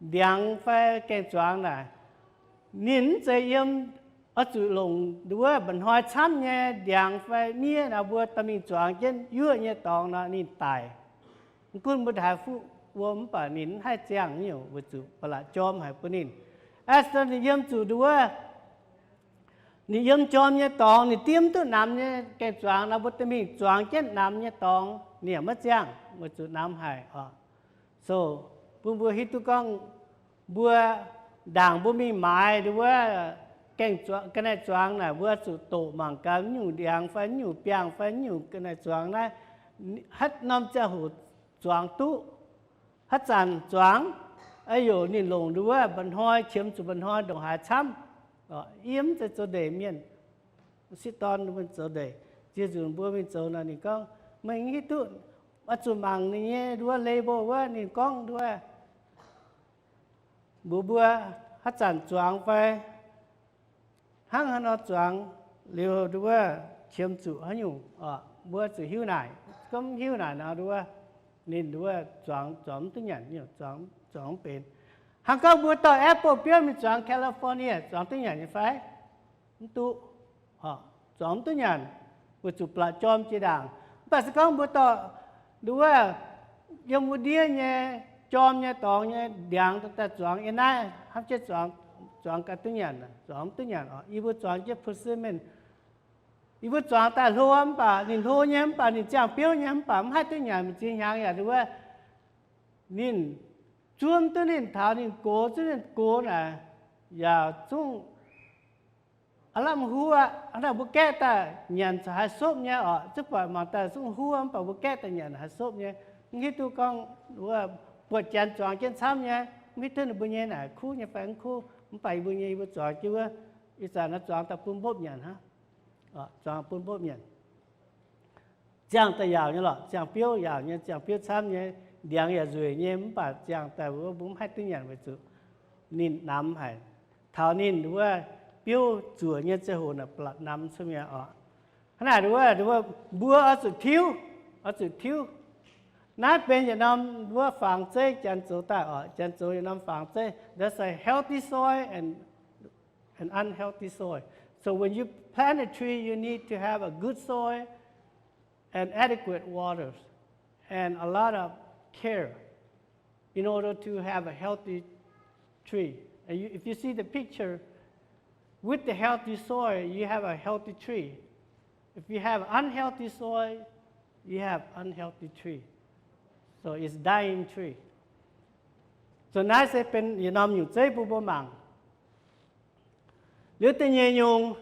ndiangx fai gaeng-zuangx naaic, ninh mv zeiz yiem, oix zuqc longc nduov mba'hnoi camv nyei ndiangx fai miev naaic mbuo dorh mingh zuangx jienv yuoqv nyei dorngx nor ninh daic. Mv gunv mbuo haiz fuqv wuom mv baac ninh mv haih ziangh nyungc weic zuqc ba'laqc jorm haic bun ninh. Aa, ninh yiem zuqc nduov, ninh yiem jorm nyei dorngx, ninh diev mv duqv namx nyei gaeng-zuangx nor mbuo dorh mingh zuangx jienv namx nyei dorngx ninh yaac maiv ziangh weic zuqc namx haic oc. So bun mbuo hiuv duqv gorngv mbuo ndaangc mbuo mingh maaiz nduov gaeng-zuangx, ga'naaiv-zuangx naaic mbuo zuqc doqc mangc gaax mv nyungc ndiangx fai mv nyungc biangh fai mv nyungc ga'naaiv-zuangx naaiv haaix norm ziangh hoc zuangx duqv. Haaix zanc zuangx, aa, youc ninh longc nduov mba'hnoi, qiemx zuqc mba'hnoi ndongc haaix camv, yie mv zeiz zoux ndeic mienh. Sieqv dorn mbuo zoux ndeic, ziex nzunc mbuo mingh zoux nor ninh gorngv, meih hiuv duqv, oix zuqc mangc ninh nyei nduov label wuov, ninh gorngv nduov mbuox mbuo haaix zanc zuangx fai hnangv haaix nor zuangx liuz nduov qiemx zuqc haaix nyungc oc, mbuo zuqc hiuv naaic. Gorngv mv hiuv naaic nor nduov, ninh nduov zuangx, zuangx mv duqv nyanc, zuangx, zuangx mv benx. Hnangv gorngv mbuo dorh apple biouv mingh zuangx California, zuangx duqv nyanc nyei fai? Mv duqv. Zuangx mv duqv nyanc, weic zuqc ba'laqc jorm jiex ndaangc. Mv baac se gorngv mbuo dorh nduov yiem wuov ndiev nyei jorm nyei dorngx nyei ndiangx daaih zuangx yiem naaiv, hnamv jienv zuangx, zuangx ganh duqv nyanc, zuangx mv duqv nyanc oc. Yie mbuo zuangx jienv persimmon, yie mbuo zuangx daaih hlo mv baac ninh hlo nyei, mv baac ninh ziangh biouv nyei, mv baac mv haih duqv nyanc, m'zing hnyangx yaac nduov, ninh zuov mv duqv ninh taux, ninh gox zuov ninh gox naaic yaac zungv aav lamh huv aqv. Hnangv naaic mbuo gaeqv daaih nyanc haaix sopv nyei oc, zungv buatc mangc daaih zungv huv mv baac mbuo gaeqv daaih nyanc haaix sopv nyei. Mv hiuv duqv gorngv wuov buatc janx zuangx jienv camv nyei, mv hiuv duqv ninh mbuo nyei naaic kuv nyei fai mv kuv. Mv baac yie mbuo nyei, yie mbuo zuangx jienv wuov, ih zanc naaiv zuangx daaih bun mbopv nyanc hnangv. Zuangx bun mbopv nyanc. Ziangh daaih yaauc nyei lorqc, ziangh biouv yaauc nyei, ziangh biouv camv nyei, ndiangx yaac nzueic nyei, mv baac ziangh daaih wuov mbuo mv haih duqv nyanc weic zuqc ninh namx haic. Taux ninh wuov biouv zuoqc nyei ziangh hoc naaic ba'laqc namx cuotv mi'aqv oc. Hnangv naaic wuov, mbuo oix zuqc tiuv, oix zuqc tiuv. Naaiv benx yietc norm wuov fangx zeiv janx zoux daaih oc. Janx zoux yietc norm fangx zeiv. There's a healthy soil and an unhealthy soil. So when you plant a tree, you need to have a good soil and adequate waters and a lot of care in order to have a healthy tree. And you, if you see the picture, with the healthy soil, you have a healthy tree. If you have unhealthy soil, you have unhealthy tree. So it's dying tree. So naaiv se benx yietc norm nyungc zeiv bun mbuo mangc. Liuz da'nyeic nyungc,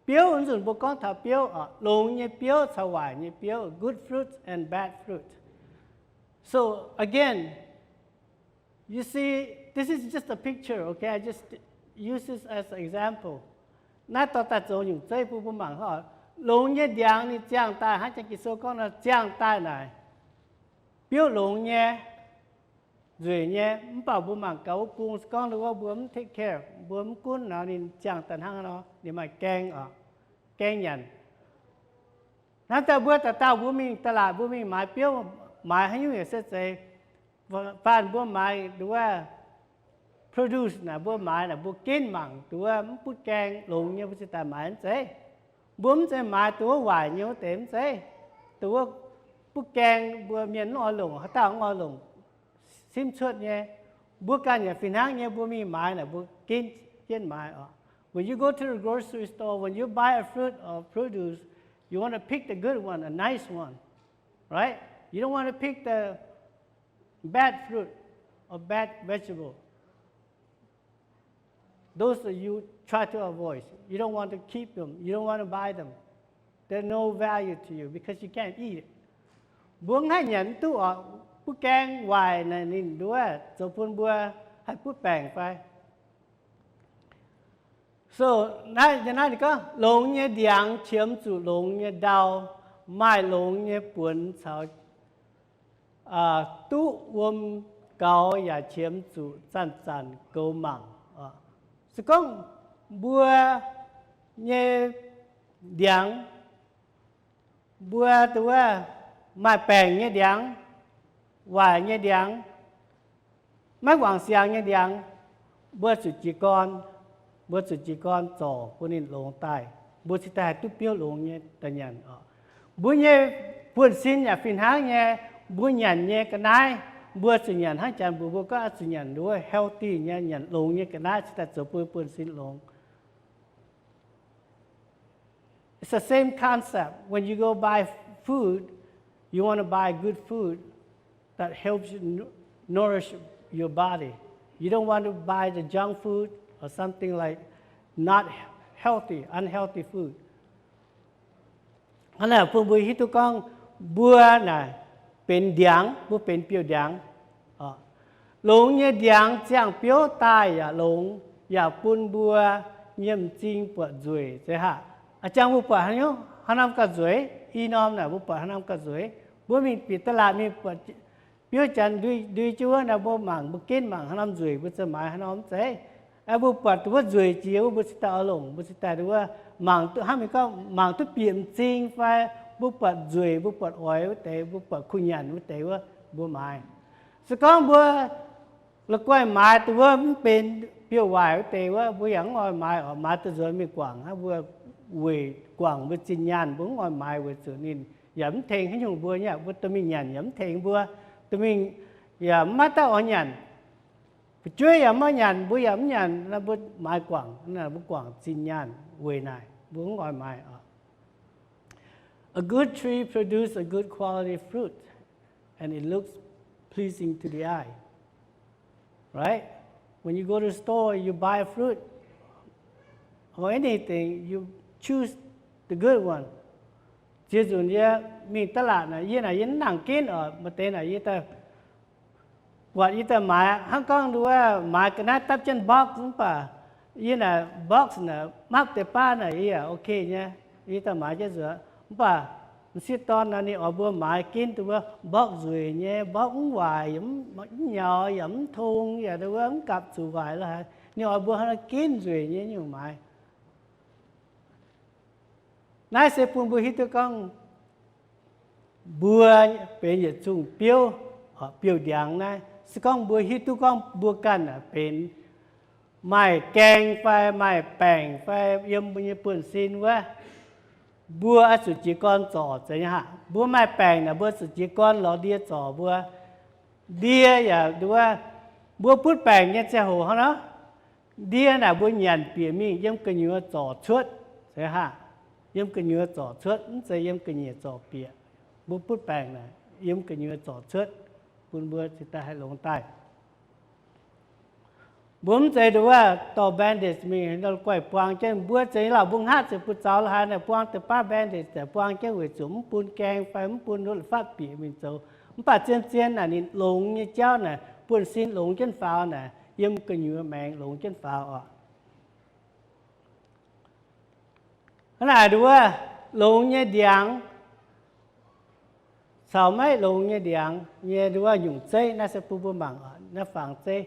biouv, wuov nzunc mbuo gorngv taux biouv oc, longx nyei biouv caux waaic nyei biouv, good fruits and bad fruit. So again, you see, this is just a picture, okay? I just use this as an example. Naaiv dorh daaih zoux nyungc zeiv bun mbuo mangc oc. Longx nyei ndiangx ninh ziangh daaih, hnangv janx Ging-Sou gorngv nor, ziangh daaih naaic, biouv longx nyei, nzueic nyei. Mv baac mbuo mangc gaax wuov bung, se gorngv wuov mbuo mv take care, mbuo mv gunv nor, ninh ziangh daaih hnangv nor, ninh maaih gaeng oc, gaeng nyanc. Hnangv daaih mbuo dauh dauh mbuo mingh da'laatc, mbuo mingh maaiz biouv, maaiz haaix nyungc yaac se zeiz. Faanh mbuo maaiz nduov produce naaic, mbuo maaiz naaic, mbuo ginv mangc nduov mv butv gaeng longx nyei, mbuo cingx daaih maaiz mv zeiz. Mbuo mv zeiz maaiz dongh wuov waaic nyei wuov deix mv zeiz. Dongh wuov butv gaeng mbuo mienh mv oix longc, haaix dauh mv oix longc, simv cuotv nyei. Mbuo ganh yaac fih hnangv nyei, mbuo mingh maaiz naaic, mbuo ginv jienv maaiz oc. When you go to the grocery store, when you buy a fruit or produce, you want to pick the good one, a nice one, right? You don't want to pick the bad fruit or bad vegetable. Those that you try to avoid, you don't want to keep them, you don't want to buy them. They're no value to you because you can't eat it. Mbuo mv haih nyanc duqv oc. Butv gaeng waaic naaic ninh nduov zoux bun mbuo haih butv baengc fai? So, naaiv, naaiv ninh gorngv, longx nyei ndiangx qiemx zuqc longx nyei ndau, maaih longx nyei buonx caux duqv wuom gaux yaac qiemx zuqc zanc-zanc goux mangc. Se gorngv mbuo nyei ndiangx, mbuo duqv maaih baengc nyei ndiangx, waaic nyei ndiangx, maiv guangc siangx nyei ndiangx, mbuo zuqc jiez gorn, mbuo zuqc jiez gorn zorc bun ninh longx daaih, mbuo cingx daaih haih duqv biouv longx nyei daaih nyanc oc. Mbuo nyei buonv-sin yaac fih hnangv nyei, mbuo nyanc nyei ga'naaiv, mbuo zuqc nyanc hnangv Janx-mbuox mbuo gorngv oix zuqc nyanc nduov healthy nyei, nyanc longx nyei ga'naaiv cingx daaih zoux bun buonv-sin longx. It's the same concept. When you go buy food, you want to buy good food that helps you nu- nourish your body. You don't want to buy the junk food or something like not healthy, unhealthy food. Hnangv naaic bun mbuo hiuv duqv gorngv mbuo naaic benx ndiangx, mbuo benx biouv-ndiangx. Longx nyei ndiangx ziangh biouv daaih yaac longx, yaac bun mbuo nyei m'zing buatc nzueic zeiz haac. A'jangx mbuo buatc haaix nyungc, haaix norm gauh nzueic? I norm naaic mbuo buatc haaix norm gauh nzueic? Mbuo mingh bieqc da'laatc mingh buatc biouv Janx ndui, ndui jienv wuov naaic, mbuo mangc, mbuo ginv mangc haaix norm nzueic mbuo ziouc maaiz haaix norm zeiv. Aeqv, mbuo buatc duqv wuov nzueic jiex wuov mbuo cingx daaih oix longc, mbuo cingx daaih nduov mangc duqv hnangv mingh gorngv mangc duqv bieqc m'zing fai mbuo buatc nzueic, mbuo buatc oix wuov deix, mbuo buatc kuh nyanc wuov deix wuov mbuo maaiz. Se gorngv mbuo la'guaih maaiz duqv wuov mv benx biouv-waaic wuov deix wuov, mbuo yaac mv oix maaiz oc. Maaiz daaih nzuonx mingh guangc hnangv, mbuo weic guangc mbuo zinh nyaanh mbuo mv oix maaiz weic zuqc ninh yaac mv tengx haaix nyungc mbuo nyei, mbuo dorh mingh nyanc yaac mv tengx mbuo, dorh mingh yaac mv maaih dauh oix nyanc. Fu'jueiv yaac mv oix nyanc, mbuo yaac mv nyanc, mbuo maaiz guangc, mbuo guangc zinh nyaanh weic naaic mbuo mv oix maaiz oc. A good tree produce a good quality fruit, and it looks pleasing to the eye. Right? When you go to the store, you buy a fruit or anything, you choose the good one. Ziex nzunc yie mingh da'laatc naaic, yie naaic yie mv nangc ginv oc, maaih deix naaic yie daaih buatc yie daaih maaiz hnangv gorngv nduov maaiz ga'naaiv dapv jienv box mv baac yie naaic box naaic mapv deix baav naaic yie yaac ok nyei, yie daaih maaiz jienv nzuonx. Mv baac m'sieqv dorn naaic ninh oix mbuo maaiz ginv dongh wuov box nzueic nyei, box mv waaic, mv nyaux yaac mv tong yaac dongh wuov mv gapv zuqc waaic lo haaix, ninh oix mbuo hnangv nor ginv nzueic nyei nyungc maaiz. Naaiv se bun mbuo hiuv duqv gorngv mbuo benx yietc zungh biouv, biouv-ndiangx naaiv. Se gorngv mbuo hiuv duqv gorngv mbuo ganh benx maaih gaeng fai maaih baengc fai yiem mbuo nyei buonv-sin wuov, mbuo oix zuqc jiez gorn zorc zeiz nyei haic. Mbuo maaih baengc naaic mbuo zuqc jiez gorn lorz ndie zorc mbuo. Ndie yaac nduov, mbuo butv baengc nyei ziangh hoc hnangv nor, ndie naaic mbuo nyanc bieqc mingh yiem gu'nyuoz zorc cuotv, zeiz haic. Yiem gu'nyuoz zorc cuotv, mv zeiz yiem ga'nyiec zorc bieqc. Mbuo butv baengc naaic yiem gu'nyuoz zorc cuotv, bun mbuo cingx daaih haih longx daaih. Mbuo mv zeiz nduov dorh bandage mingh guaih buang jienv. Mbuo zeiz nyei lauh, mbuo hngaqv ziepc buoz zaux lo haaix naaic buang deix baav bandage daaih buang jienv weic zuqc mv bun gaeng fai mv bun nduov fatv bieqc mingh zoux. Mv baac zien-zien naaic ninh longx nyei jauv naaic, buonv-sin longx jienv faaux naaic, yiem gu'nyuoz maengx longx jienv faaux oc. Hnangv naaic nduov, longx nyei ndiangx caux maiv longx nyei ndiangx nyei nduov nyungc zeiv. Naaiv se bun mbuo mangc naaiv fangx zeiv.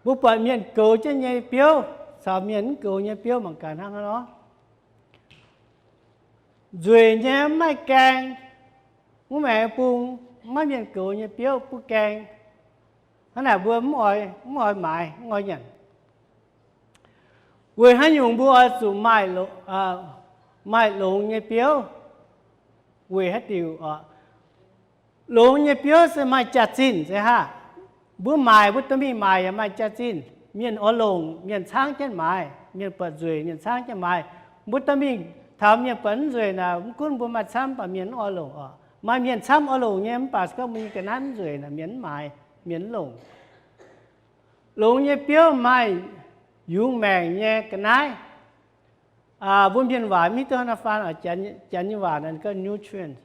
Mbuo buatc mienh goux jienv nyei biouv caux mienh mv goux nyei biouv mangc gaax hnangv haaix nor. Nzueic nyei mv maaih gaeng, mv maengx bung, maiv mienh goux nyei biouv butv gaeng. Hnangv naaic mbuo mv oix, mv oix maaiz, mv oix nyanc. Weic haaix nyungc mbuo oix zuqc maaih longx nyei biouv? Weic haaix diuc oc? Longx nyei biouv se maaih jaax-zinh se haah. Mbuo maaic, mbuo dorh mingh maaic yaac maaih jaax-zinh. Mienh oix longc, mienh caangv jienv maaiz. Mienh buatc nzueic, mienh caangv jienv maaiz. Mbuo dorh mingh taux mienh buatc mv nzueic naaic, mv gunv mbuo maaih camv, mv baac mienh mv oix longc oc. Maaih mienh camv oix longc nyei, mv baac se gorngv mbuo nyei ga'naaiv mv nzueic naaic, mienh mv maaiz, mienh mv longc. Longx nyei biouv maaih yungz maengc nyei ga'naaiv. Mbuo mienh waac mv hiuv duqv hnangv naaiv faan, Janx nyei waac naaic gorngv nutrient.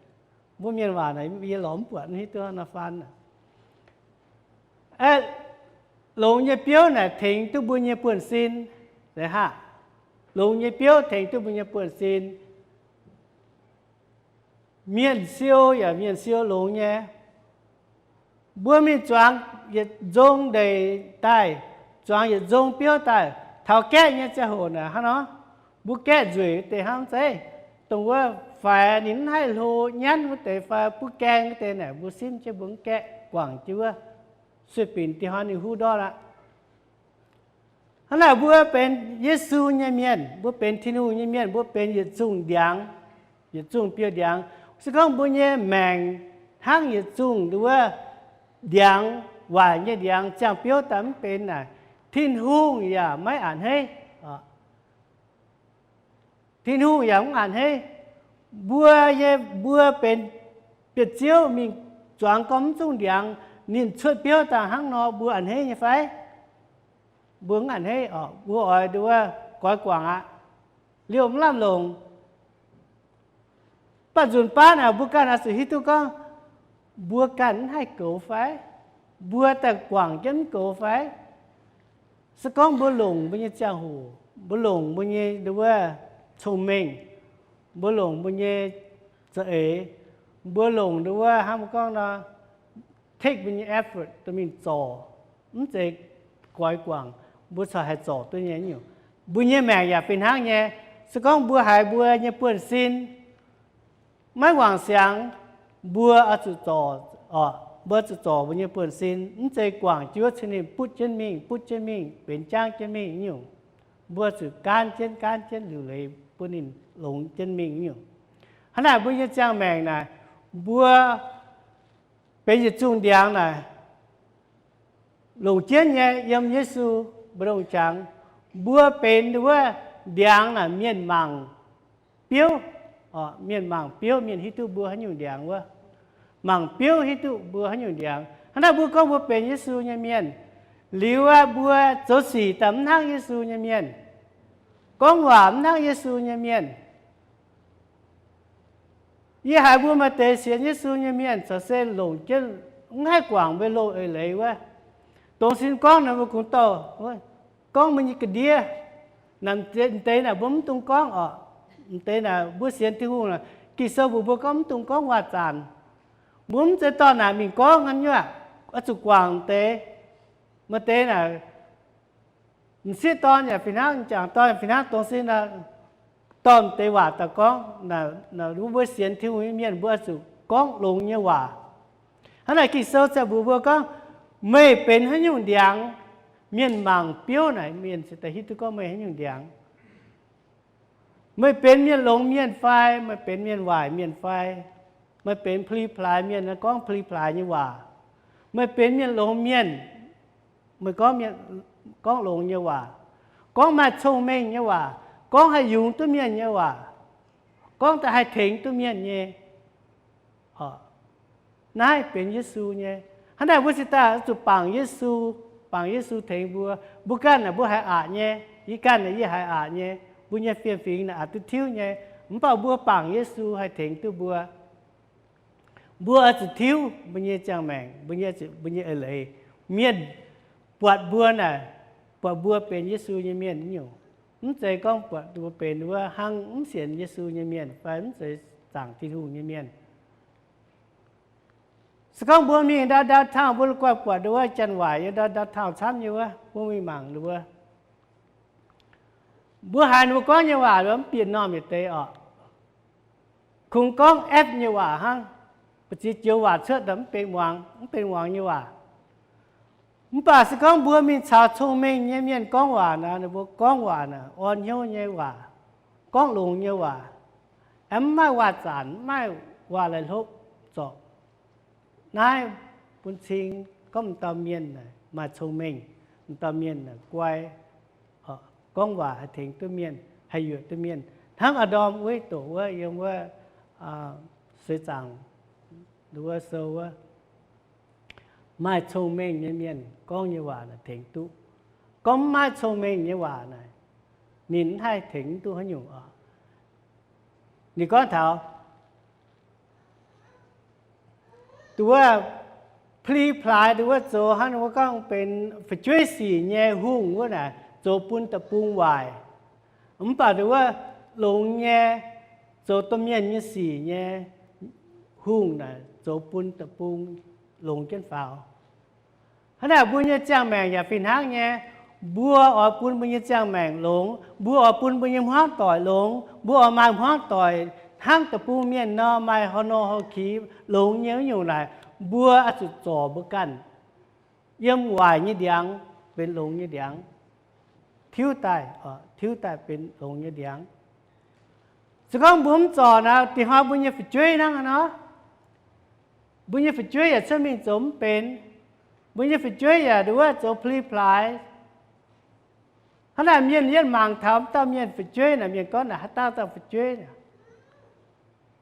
Mbuo mienh waac naaic yie lorz mv buatc, mv hiuv duqv hnangv naaiv faan. Longx nyei biouv naaic tengx duqv mbuo nyei buonv-sin. Longx haah? Longx nyei biouv tengx duqv mbuo nyei buonv-sin. Mienh siou yaac mienh siou longx nyei. Mbuo mingh zuangx yietc nzong ndeic daaih, zuangx yietc nzong biouv daaih, taux gaeqv nyei ziangh hoc naaic hnangv nor, mbuo gaeqv nzueic wuov deix hnangv zeiv, dongh wuov faix ninh mv haih hlo nyanv wuov deix fai butv gaeng wuov deix naaic, mbuo simv jienv mbuo mv gaeqv guangc jienv wuov, sueih binc dih hnoi ninh huv ndortv aqv. Hnangv naaic mbuo benx Yesu nyei mienh, mbuo benx Tin-Hungh nyei mienh, mbuo benx yietc zungh ndiangx, yietc zungh biouv ndiangx. Se gorngv mbuo nyei maengc hnangv yietc zungh nduov ndiangx, waaic nyei ndiangx, ziangh biouv daaih mv benx naaic, Tin-Hungh yaac maiv a'hneiv. Tin-Hungh yaac mv a'hneiv. Mbuo nyei, mbuo benx bieqc ziouv mingh zuangx gorngv mv zungh ndiangx, ninh cuotv biouv daaih hnangv nor, mbuo a'hneiv nyei fai? Mbuo mv a'hneiv oc. Mbuo oix nduov goix guangc aqv, liouh mv lamh longc. Mv baac nzunc baav naaic mbuo ganh oix zuqc hiuv duqv gorngv, mbuo ganh mv haih goux fai? Mbuo daaih guangc jienv mv goux fai? Se gorngv mbuo longc mbuo nyei ziangh hoc, mbuo longc mbuo nyei nduov cong-mengh, mbuo longc mbuo nyei za'eix, mbuo longc nduov hnangv mbuo gorngv nor, take mbuo nyei effort dorh mingh zorc, mv zeiz goix guangc, mbuo corc haih zorc duqv nyei nyungc. Mbuo nyei maengc yaac fih hnangv nyei. Se gorngv mbuo haiz mbuo nyei buonv-sin maiv wangc siangx, mbuo oix zuqc zorc, mbuo zuqc zorc mbuo nyei buonv-sin, mv zeiz guangc jienv wuov cin ninh butv jienv mingh, butv jienv mingh, benx jangv jienv mingh nyungc. Mbuo zuqc gaanv jienv, gaanv jienv liuc leiz bun ninh longx jienv mingh nyungc. Hnangv naaic mbuo nyei ziangh maengc naaic, mbuo benx yietc zungh ndiangx naaic, longc jienv nyei yiem Yesu mbu'ndongx jangx. Mbuo benx wuov ndiangx naaic mienh mangc biouv, mienh mangc biouv mienh hiuv duqv mbuo haaix nyungc ndiangx wuov. Mangc biouv hiuv duqv mbuo haaix nyungc ndiangx. Hnangv naaic mbuo gorngv mbuo benx Yesu nyei mienh, liuz aqv mbuo zoux sic daaih mv hnangv Yesu nyei mienh, gorngv waac mv hnangv Yesu nyei mienh. Yie haiz mbuo maaih deix sienx Yesu nyei mienh corc se longc jienv mv haih guangc mbuo loz-eix leiz wuov. Dongh sin gorngv naaic mbuo kungx dorh gorngv mbuo nyei ga'ndiev. Naaic m'deix naaic mbuo mv dungx gorngv oc. M'deix naaic mbuo sienx Tin-Hungh naaic, Ging-Sou mbuox mbuo gorngv mv dungx gorngv waac-zaanc. Mbuo mv zeiz dorh naaic mingh gorngv hnangv nyuoqc, oix zuqc guangc deix. Maaih deix naaic m'sieqv dorn yaac fih hnangv, m'jangc dorn yaac fih hnangv, dongh sin dorh m'deix waac daaih gorngv. Mbuo sienx Tin-Hungh nyei mienh mbuo oix zuqc gorngv longx nyei waac. Hnangv naaic Ging-Sou ziouc mbuox mbuo gorngv, meih benx haaix nyungc ndiangx, mienh mangc biouv naaic mienh ziouc da'hiuv duqv gorngv meih haaix nyungc ndiangx. Meih benx mienh longx mienh fai meih benx mienh waaic mienh fai? Meih benx pli-plaaix mienh, gorngv pli-plaaix nyei waac? Meih benx mienh longx mienh, meih gorngv, gorngv longx nyei waac, gorngv maaih cong-mengh nyei waac, gorngv haih yungz duqv mienh nyei waac, gorngv da'haih tengx duqv mienh nyei. Naaiv benx Yesu nyei. Hnangv naaic mbuo cingx daaih zuqc bangc Yesu, bangc Yesu tengx mbuo. Mbuo ganh naaic mbuo haiz aqc nyei, yie ganh naaic yie haiz aqc nyei, mbuo nyei fiem-fingx naaic aqc duqv tiuv nyei. Mv baac mbuo bangc Yesu haih tengx duqv mbuo. Mbuo oix zuqc tiuv mbuo nyei ziangh maengc, mbuo nyei, mbuo nyei eix leiz. Mienh buatc mbuo naaic, buatc mbuo benx Yesu nyei mienh nyungc. Mv zeiz gorngv buatc mbuo benx wuov hnangv mv sienx Yesu nyei mienh fai mv zeiz zaangc Tin-Hungh nyei mienh. Se gorngv mbuo mingh ndau downtown, mbuo la'guaih buatc ndau wuov janx-waaic yiem ndau downtown camv nyei wuov, mbuo mingh mangc ndau wuov. Mbuo haiz ninh mbuo gorngv nyei waac mv bieqc normh yietc deix oc. Kungx gorngv F nyei waac hnangv, ba'ziex joux waac cuotv mv benx muangx, mv benx muangx nyei waac. Mv baac se gorngv mbuo mingh caux cong-mengh nyei mienh gorngv waac naaic, ninh mbuo gorngv waac naaic orn hnyouv nyei waac, gorngv longx nyei waac, aengx mv maaih waac-zanc, mv maaih waac-laaix hlopv zorc. Naaiv bun cing gorngv m'dauh mienh maaih cong-mengh, m'dauh mienh guai, gorngv waac haih tengx duqv mienh, haih yuoqc duqv mienh. Hnangv a'ndorm uiv doqc wuov yiem wuov seix zaangc wuov sou wuov, maaih cong-mengh nyei mienh gorngv nyei waac naaic tengx duqv. Gorngv mv maaih cong-mengh nyei waac naaic, ninh mv haih tengx duqv haaix nyungc oc. Ninh gorngv taux nduov pli-plaaix nduov zoux hnangv wuov gorngv benx fu'jueiv sic nyei hungh wuov naaic zoux bun deic-bung waaic. Mv baac nduov longx nyei, zoux domh mienh nyei sic nyei hungh naaic zoux bun deic-bung longx jienv faaux. Hnangv naaic mbuo nyei ziangh maengc yaac fih hnangv nyei. Mbuo oix bun mbuo nyei ziangh maengc longx, mbuo oix bun mbuo nyei hmuangv doic longx, mbuo oix maaih hmuangv doic hnangv deic-bung mienh nor, maaih hor nor hor kix longx nyei wuov nyungc naaic, mbuo oix zuqc zorc mbuo ganh yiem waaic nyei ndiangx benx longx nyei ndiangx, tiuv daaih, tiuv daaih benx longx nyei ndiangx. Se gorngv mbuo mv zorc naaic, dih hnoi mbuo nyei fu'jueiv hnangv nor, mbuo nyei fu'jueiv yaac cuotv mingh zoux mv benx. Mbuo nyei fu'jueiv yaac nduov zoux pli-plaaix. Hnangv naaic mienh yietv mangc taux dauh mienh fu'jueiv naaic, mienh gorngv naaic haaix dauh dauh fu'jueiv.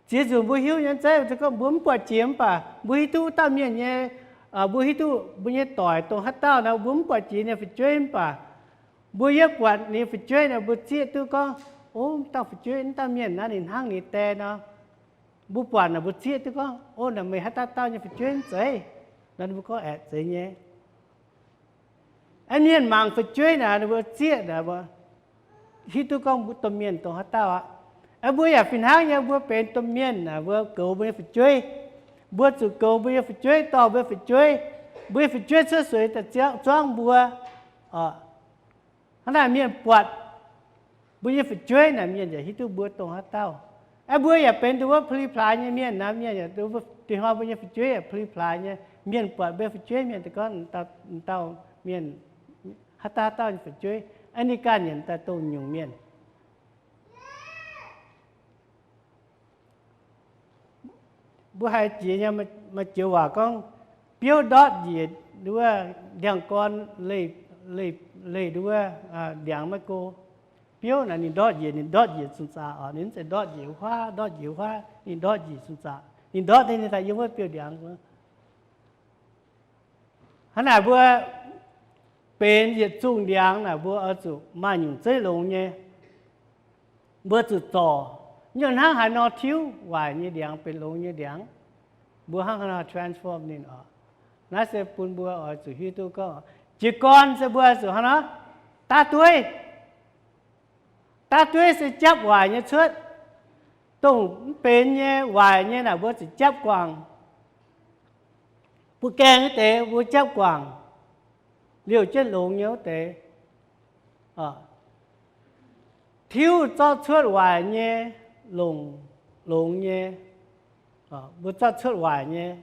Ziex nzunc mbuo hiuv nyei zeiv, mbuo mv buatc jiex mv baac mbuo hiuv duqv wuov dauh mienh nyei, mbuo hiuv duqv mbuo nyei doic dongh haaix dauh nor, mbuo mv buatc jiex ninh fu'jueiv mv baac mbuo yietv buatc ninh fu'jueiv nor, mbuo zieqv duqv gorngv, o, dauh fu'jueiv, dauh mienh naaiv ninh hnangv ninh die nor. Mbuo buatc naaic mbuo zieqv duqv gorngv, o, naaic meih haaix dauh dauh nyei fu'jueiv mv zeiz? Nor mbuo gorngv aeqv, zeiz nyei. Aeqv, mienh mangc fu'jueiv naaic ninh mbuo zieqv naaic, hiuv duqv gorngv mbuo domh mienh dongh haaix dauh aqv. Aeqv, mbuo yaac fih hnangv nyei, mbuo benx domh mienh naaic mbuo goux mbuo nyei fu'jueiv. Mbuo zuqc goux mbuo nyei fu'jueiv, dorh mbuo nyei fu'jueiv. Mbuo nyei fu'jueiv cuotv sueix daaih zuangv mbuo. Hnangv naaic mienh buatc mbuo nyei fu'jueiv naaic mienh yaac hiuv duqv mbuo dongh haaix dauh. Aeqv, mbuo yaac benx nduov pli-plaaix nyei mienh naaic, mienh yaac, dih hnoi mbuo nyei fu'jueiv yaac pli-plaaix nyei. Mienh buatc mbuo nyei fu'jueiv mienh daaih gorngv, dauh mienh, haaix dauh haaix dauh nyei fu'jueiv, aeqv, ninh ganh yienc daaih dongh nyungc mienh. Mbuo haiz jiex nyei, maaih joux waac gorngv, biouv ndortv njiec nduov ndiangx-gorn leih, leih nduov ndiangx maiv go. Biouv naaic ninh ndortv njiec, ninh ndortv njiec zungh zaqc oc. Ninh mv zeiz ndortv njiec huaav, ndortv njiec huaav, ninh ndortv njiec zungh zaqc. Ninh ndortv deix ninh daaih yiem wuov biouv-ndiangx. Hnangv naaic mbuo benx yietc zungh ndiangx naaic mbuo oix zuqc maaih nyungc zeiv longx nyei. Mbuo zuqc zorc, nyungc hnangv haaix nor tiuv waaic nyei ndiangx benx longx nyei ndiangx. Mbuo hnangv haaix nor transform ninh oc. Naaiv se bun mbuo oix zuqc hiuv duqv gorngv, jiez gorn se mbuo oix zuqc hnangv nor, daav dueiv. Daav dueiv se japv waaic nyei cuotv. Dongh mv benx nyei, waaic nyei naaic mbuo zuqc japv guangc. Mbuo gaengh wuov deix mbuo japv guangc, liouh jienv longx nyei wuov deix. Tiuv zorqv cuotv waaic nyei, longc longx nyei. Mbuo zorqv cuotv waaic nyei,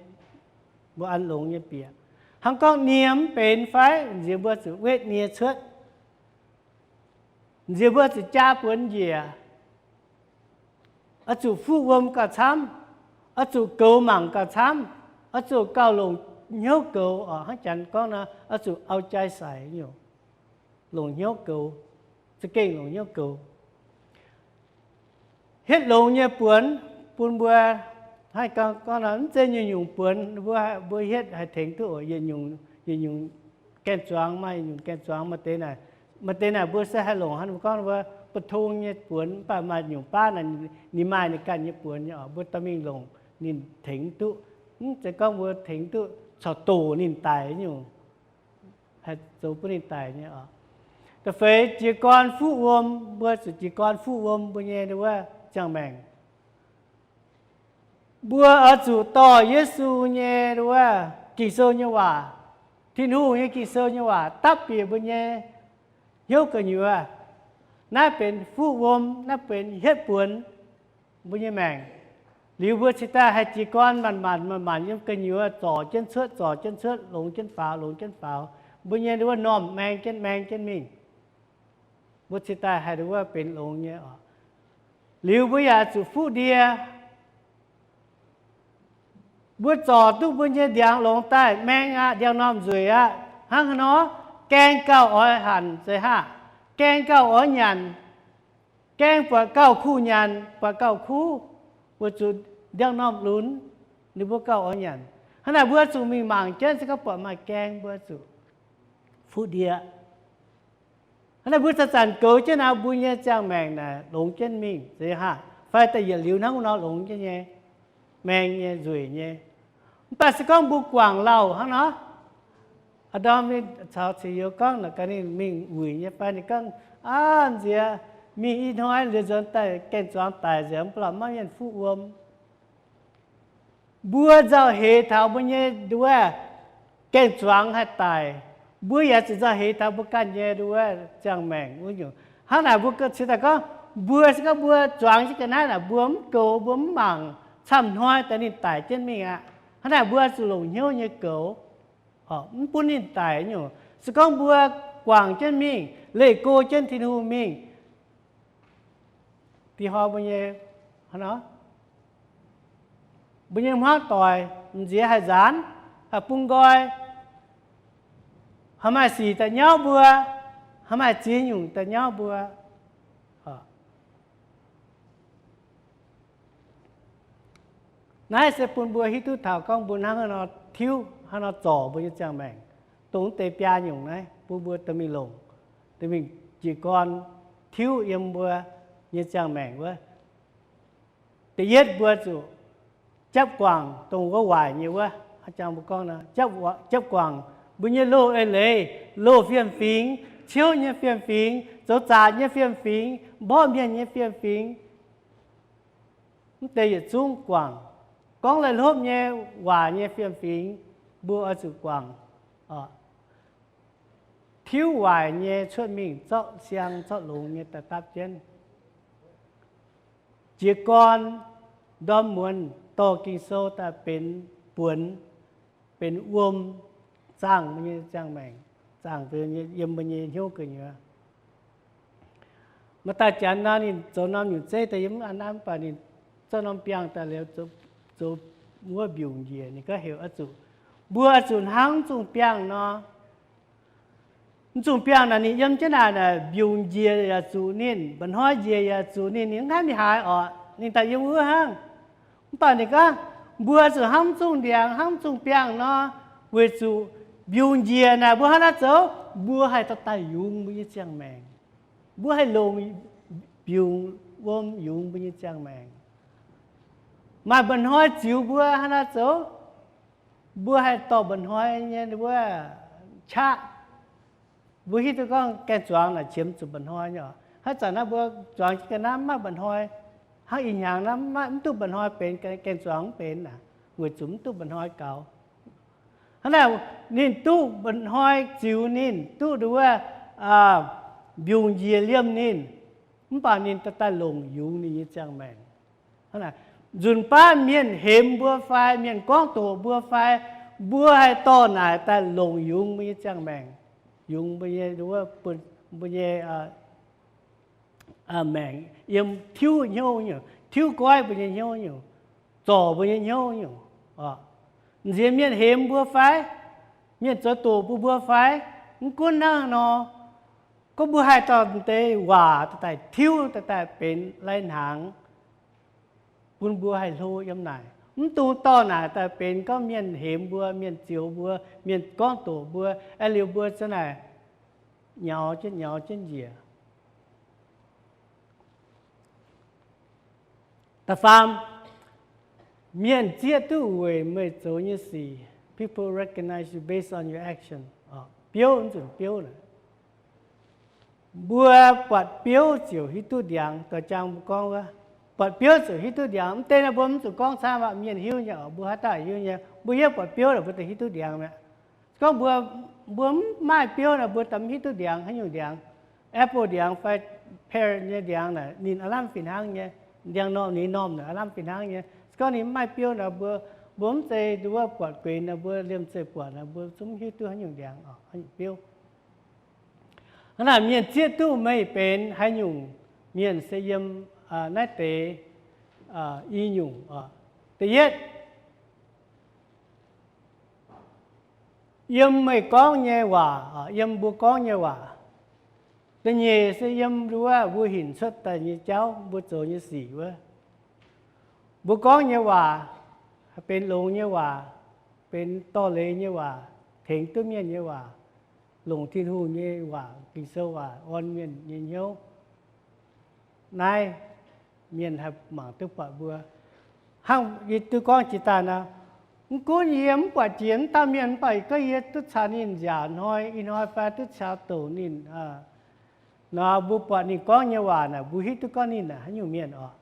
mbuo an longx nyei bieqc. Hnangv gorngv nie mv benx fai nziex mbuo zuqc wetv nie cuotv. Nziex mbuo zuqc jaa buonc njiec, oix zuqc fuqv wuom gauh camv, oix zuqc goux mangc gauh camv, oix zuqc gauh longc hnyouv goux oc. Hnangv janx gorngv nor, oix zuqc au jai saic nyungc, longc hnyouv goux, za'gengh longc hnyouv goux. Hietv longx nyei buonc bun mbuo, hnangv gorngv nor, mv zeiz nyungc-nyungc buonc mbuo, mbuo hietv haih tengx duqv oc. Yietc nyungc, yietc nyungc gaeng-zuangx maaih yietc nyungc gaeng-zuangx maaih deix naaic, maaih deix naaic mbuo se haih longc hnangv gorngv mbuo ba'tong nyei buonc, mv baac maaih nyungc baav naaic ninh maaih ninh ganh nyei buonc nyei oc. Mbuo dorh mingh longc ninh tengx duqv. Mv zeiz gorngv mbuo tengx duqv corc doqc ninh daic nyungc, haih zoux bun ninh daic nyei oc. Da'feix jiez gorn fuqv wuom, mbuo zuqc jiez gorn fuqv wuom mbuo nyei wuov ziangh maengc. Mbuo oix zuqc dorh Yesu nyei, wuov, Ging-Sou nyei waac, Tin-Hungh nyei Ging-Sou nyei waac dapv bieqc mbuo nyei hnyouv gu'nyuoz. Naaiv benx fuqv wuom, naaiv benx hietv buonx mbuo nyei maengc. Liuz mbuo cingx daaih haih jiez gorn manc-manc manc-manc yiem gu'nyuoz zorc jienv cuotv, zorc jienv cuotv, longx jienv faaux, longx jienv faaux. Mbuo nyei wuov normh maeng jienv maeng jienv mingh. Mbuo cingx daaih haih wuov benx longx nyei oc. Liuz mbuo yaac zuqc fuqv ndie. Mbuo zorc duqv mbuo nyei ndiangx longx daaih maeng aqv, ndiangx-normh nzueic aqv. Hnangv haaix nor? Gaeng gauh oix hanc zeiz haah? Gaeng gauh oix nyanc. Gaeng buatc gauh kuh nyanc, buatc gauh kuv, weic zuqc ndiangx-normh lunx, ninh mbuo gauh oix nyanc. Hnangv naaic mbuo zuqc mingh mangc jienv se gorngv buatc maaih gaeng mbuo zuqc fuqv ndie. Hnangv naaic mbuo zanc-zanc goux jienv naaic mbuo nyei ziangh maengc naaic longx jienv mingh zeiz haah? Fai da'yietc liuz hnangv wuov nor longx jienv nyei maeng nyei nzueic nyei. Mv baac se gorngv mbuo guangc lauh hnangv nor, a'ndorm ninh caux cing youz gorngv naaic gaax ninh mingh wuic nyei fai ninh gorngv, aav, nziex mingh i hnoi nziex nzuonx daaih gaeng-zuangx daic nziex mv baac maiv mienh fuqv wuom. Mbuo nzauh heix taux mbuo nyei nduov gaeng-zuangx haih daic, mbuo yaac zuqc nzauh heix taux mbuo ganh nyei nduov ziangh maengc wuov nyungc. Hnangv naaic mbuo cingx daaih gorngv, mbuo se gorngv mbuo zuangx jienv ga'naaiv naaic, mbuo mv goux, mbuo mv mangc, camv hnoi daaih ninh daic jienv mingh aqv. Hnangv naaic mbuo zuqc longc hnyouv nyei goux, mv bun ninh daic nyungc. Se gorngv mbuo guangc jienv mingh, leih go jienv Tin-Hungh mingh, dih hnoi mbuo nyei, mbuo nyei hmuangv doic m'nziex haih nzaanx, haih bun nqoi, haih maaih sic daaih nyauv mbuo, haih maaih ziex nyungc daaih nyauv mbuo. Naaiv se bun mbuo hiuv duqv taux gorngv mbuo hnangv haaix nor tiuv, hnangv haaix nor zorc mbuo nyei ziangh maengc, dongh wuov deix biaa nyungc naaiv bun mbuo dorh mingh longc, dorh mingh jiez gorn tiuv yiem mbuo nyei ziangh maengc wuov. Da'yietv mbuo zuqc japv guangc dongh wuov waaic nyei wuov. A'jang mbuo gorngv, japv guangc mbuo nyei loz eix leiz, loz fiem-fingx, ciouv nyei fiem-fingx, zoux zaqc nyei fiem-fingx, mborqv mienh nyei fiem-fingx. Mv deix yietc zungv guangc. Gorngv laih hlopv nyei waac nyei fiem-fingx, mbuo oix zuqc guangc. Tiuv waaic nyei cuotv mingh zorqv siang zorqv longx nyei daaih dapv jienv. Jiez gorn ndorm muonz dorh Ging-Sou daaih benx buonx, benx wuom, zaangh mbuo nyei ziangh maengc, zaangh yiem mbuo nyei hnyouv gu'nyuoz. Maaih dauh janx nor, ninh zoux norm nyungc zeiv daaih yiem mv an naaiv, mv baac ninh zorqv norm biangh daaih liuz zoux wuov mbiungc njiec. Ninh gorngv heuc oix zuqc, mbuo oix zuqc hnangv mv zungh biangh nor. Mv zungh biangh naaic ninh yiem jienv naaic, mbiungc njiec yaac zuqc ninh, mba'hnoi njiec yaac zuqc ninh, ninh mv haih mingh haaix orqc, ninh daaih yiem wuov hnangv. Mv baac ninh gorngv, mbuo zuqc hnangv mv zungh ndiangx, hnangv mv zungh biangh nor, weic zuqc mbiungc njiec naaic mbuo hnangv naaiv zoux, mbuo haih dorh daaih yungz mbuo nyei ziangh maengc. Mbuo haih longc mbiungc wuom yungz mbuo nyei ziangh maengc. Maaih mba'hnoi ziux mbuo hnangv naaiv zoux, mbuo haih dorh mba'hnoi nyei wuov qaqv. Mbuo hiuv duqv gorngv gaeng-zuangx naaic qiemx zuqc mba'hnoi nyei oc. Haaix zanc naaiv mbuo zuangx jienv ga'naaiv maiv mba'hnoi, hnangv ih hnyangx naaiv mv duqv mba'hnoi benx, gaeng-zuangx mv benx aqv, weic zuqc mv duqv mba'hnoi gaux. Hnangv naaic ninh duqv mba'hnoi ziux ninh, duqv nduov wuov mbiungc njiec liemh ninh, mv baac ninh daaih longc yungz ninh nyei ziangh maengc. Nzunc baav mienh hemx mbuo fai mienh gorngv doqc mbuo fai, mbuo haih dorh naaic daaih longc yungz mbuo nyei ziangh maengc, yungz mbuo nyei, mbuo nyei maengc yiem tiuv hnyouv nyungc, tiuv goiv mbuo nyei hnyouv nyungc, zorc mbuo nyei hnyouv nyungc. M'nziex mienh hemx mbuo fai, mienh zoux doqc bun mbuo fai, mv gunv hnangv haaix nor, gorngv mbuo haih dorh deix waac daaih tiuv daaih benx lai-hnaangx bun mbuo haih hlo yiem naaic. Mv dungx dorh naaic daaih benx gorngv mienh hemx mbuo, mienh zioux mbuo, mienh gorngv doqc mbuo, aengx liuz mbuo za'naaic nyaux jienv nyaux jienv njiec. Da'faam, mienh zieqv duqv weic meih zoux nyei sic. People recognize you based on your action. Biouv, nzunc biouv naaic, mbuo buatc biouv ziouc hiuv duqv ndiangx. Doix jaang mbuo gorngv wuov, buatc biouv ziouc hiuv duqv ndiangx. Mv deix naaiv mbuo mv zuqc gorngv camv aqv, mienh hiuv nyei, mbuo haaix dauh hiuv nyei. Mbuo hiuv buatc biouv naaic mbuo daaih hiuv duqv ndiangx mi'aqv. Se gorngv mbuo, mbuo mv maaih biouv naaic mbuo daaih mv hiuv duqv ndiangx. Haaix nyungc ndiangx? Apple ndiangx fai pear nyei ndiangx naaic ninh aav lamh fih hnangv nyei. Ndiangx-normh ninh normh naaic aav lamh fih hnangv nyei. Se gorngv ninh mv maaih biouv naaic mbuo, mbuo mv zeiz nduov wuov buatc guenx naaic mbuo liemh zeih buatc naaic mbuo zungv mv hiuv duqv haaix nyungc ndiangx, haaix nyungc biouv. Hnangv naaic mienh zieqv duqv meih benx haaix nyungc mienh se yiem naaiv deix i nyungc. Da'yietv, yiem meih gorngv nyei waac, yiem mbuo gorngv nyei waac. Da'nyeic se yiem nduov mbuo hinc cuotv daaih nyei jauv, mbuo zoux nyei sic wuov. Mbuo gorngv nyei waac benx longx nyei waac, benx dorh leiz nyei waac, tengx duqv mienh nyei waac, longc Tin-Hungh nyei waac, Ging-Sou waac orn mienh nyei hnyouv. Naaiv mienh haih mangc duqv buatc mbuo. Hnangv yie duqv gorngv jiex daaih nor, mv gunv yie mv buatc jiex mv dauh mienh, mv baac gorngv yie duqv caux ninh nziaauc hnoi, ih hnoi fai duqv caux douc ninh nor, mbuo buatc ninh gorngv nyei waac naaic, mbuo hiuv duqv gorngv ninh naaic haaix nyungc mienh oc.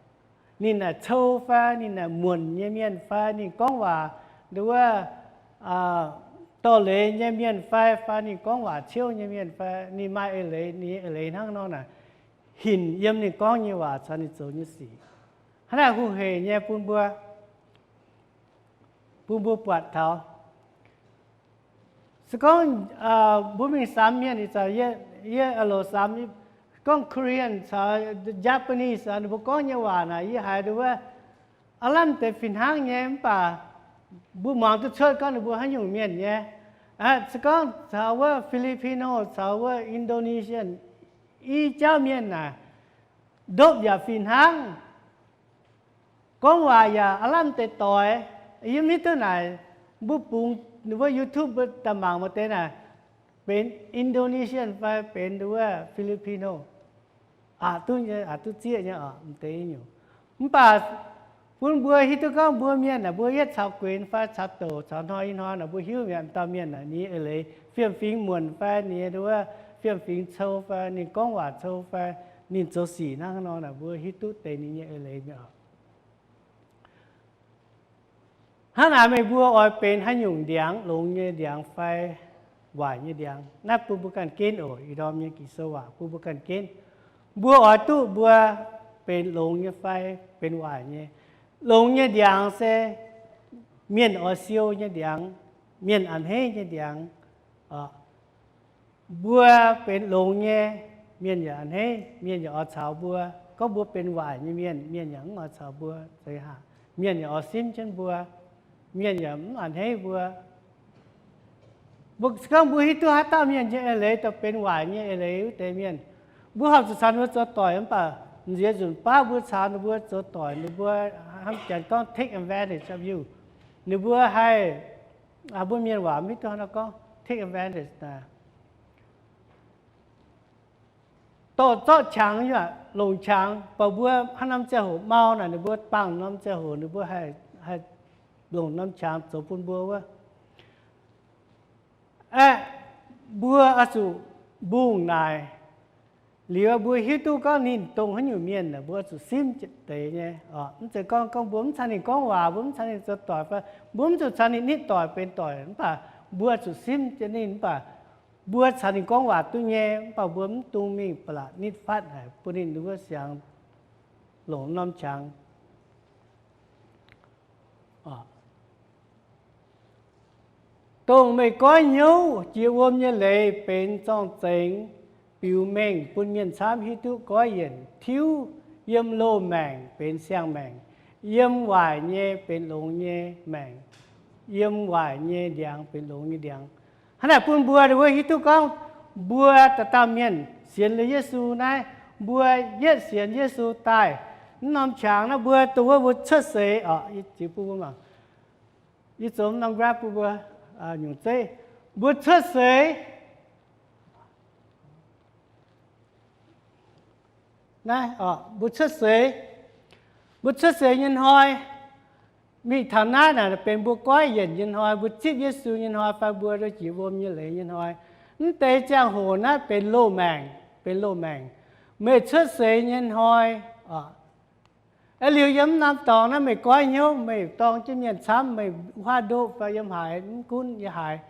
Ninh naaic cou fai ninh naaic muonc nyei mienh fai ninh gorngv waac nduov dorh leiz nyei mienh fai, fai ninh gorngv waac ciouv nyei mienh fai, ninh maaih eix leiz, ninh eix leiz hnangv nor naaic, hinc yiem ninh gorngv nyei waac caux ninh zoux nyei sic. Hnangv naaic hungh heic nyei bun mbuo, bun mbuo buatc taux. Se gorngv mbuo mingh samx mienh, ih zanc yie, yie loc samx, gorngv Korean caux Japanese, ninh mbuo gorngv nyei waac naaic yie haiz nduov wuov aav lamh deix fih hnangv nyei, mv baac mbuo muangx duqv cuotv gorngv ninh mbuo haaix nyungc mienh nyei. Se gorngv caux wuov Filipino caux wuov Indonesian, i jauv mienh naaic, ndopv yaac fih hnangv, gorngv waac yaac aav lamh deix doix. Yie mv hiuv duqv naaic, mbuo bungx ninh mbuo YouTube mbuo daaih mangc maaih deix naaic, benx Indonesian fai benx nduov Filipino, aqc duqv nyei, aqc duqv zieqv nyei oc, m'deix nyungc. Mv baac bun mbuo hiuv duqv gorngv mbuo mienh naaic, mbuo yietv caux guenx fai caux douc caux hnoi ih hnoi naaic, mbuo hiuv mi'aqv, dauh mienh naaic ninh eix leiz fiem-fingx muonc fai ninh nduov fiem-fingx cou fai ninh gorngv waac cou fai ninh zoux sic hnangv haaix nor naaic, mbuo hiuv duqv deix ninh nyei eix leiz mi'aqv. Hnangv naaic meih mbuo oix benx haaix nyungc ndiangx, longx nyei ndiangx fai waaic nyei ndiangx? Naaiv bun mbuo ganh ginv oc. Ih ndorm nyei Ging-Sou waac bun mbuo ganh ginv. Mbuo oix duqv mbuo benx longx nyei fai benx waaic nyei? Longx nyei ndiangx se mienh oix siou nyei ndiangx, mienh a'hneiv nyei ndiangx. Mbuo benx longx nyei, mienh yaac a'hneiv, mienh yaac oix caux mbuo. Gorngv mbuo benx waaic nyei mienh, mienh yaac mv oix caux mbuo. Zeiz haaix, mienh yaac oix simv jienv mbuo, mienh yaac mv a'hneiv mbuo. Mbuo, se gorngv mbuo hiuv duqv haaix dauh mienh nyei eix leiz daaih benx waaic nyei eix leiz wuov deix mienh, mbuo horpc zuqc caux ninh mbuo zoux doic, mv baac nziex nzunc baav mbuo caux ninh mbuo zoux doic, ninh mbuo, hnamv Janx gorngv take advantage of you. Ninh mbuo haih, mbuo mienh waac mv hiuv duqv haaix nor gorngv take advantage naaic. Dorh zorqv qangx, longc qangx, baac mbuo haaix norm ziangh hoc mau naaic, ninh mbuo bangc norm ziangh hoc ninh mbuo haih longc norm qangx zoux bun mbuo wuov. Aeqv, mbuo oix zuqc mbungh naaic liuz, mbuo hiuv duqv gorngv ninh dongh haaix nyungc mienh, mbuo oix zuqc simv deix nyei. Mv zeiz gorngv, gorngv mbuo mv caux ninh gorngv waac, mbuo mv caux ninh zoux doic fai mbuo mv zuqc caux ninh nitv doic benx doic, mv baac mbuo zuqc simv jienv ninh. Mv baac mbuo caux ninh gorngv waac duqv nyei, mv baac mbuo mv dungx mingh ba'laqc nitv fatv haic bun ninh wuov siangx longc norm qangx. Dongh meih goiv hnyouv jiex wuom nyei leiz benx zorng-zengx biux mengh bun mienh camv hiuv duqv goiv yienc tiuv yiem loz-maengc benx siang-maengc, yiem waaic nyei benx longx nyei maengc, yiem waaic nyei ndiangx benx longx nyei ndiangx. Hnangv naaic bun mbuo, mbuo hiuv duqv gorngv mbuo dauh dauh mienh sienx liuz Yesu naaiv, mbuo yietv sienx Yesu daaih, mv norm qangx naaiv mbuo dongh wuov mbuo cuotv seix oc, yie zoux mv norm graph bun mbuo nyungc zeiv, mbuo cuotv seix naaiv, mbuo cuotv seix, mbuo cuotv seix nyei hnoi, mingh taux naaiv naaic benx mbuo goiv yienc nyei hnoi, mbuo zipv Yesu nyei hnoi fai mbuo jiex wuom nyei leiz nyei hnoi. Mv deix ziangh hoc naaiv benx loz-maengc, benx loz-maengc. Meih cuotv seix nyei hnoi, Aeqv, liuz yiem mv norm dorngx naaiv meih goiv hnyouv, meih dorng jienv mienh camv, meih huaav ndoqv fai yiem haaix, mv gunv yiem haaix,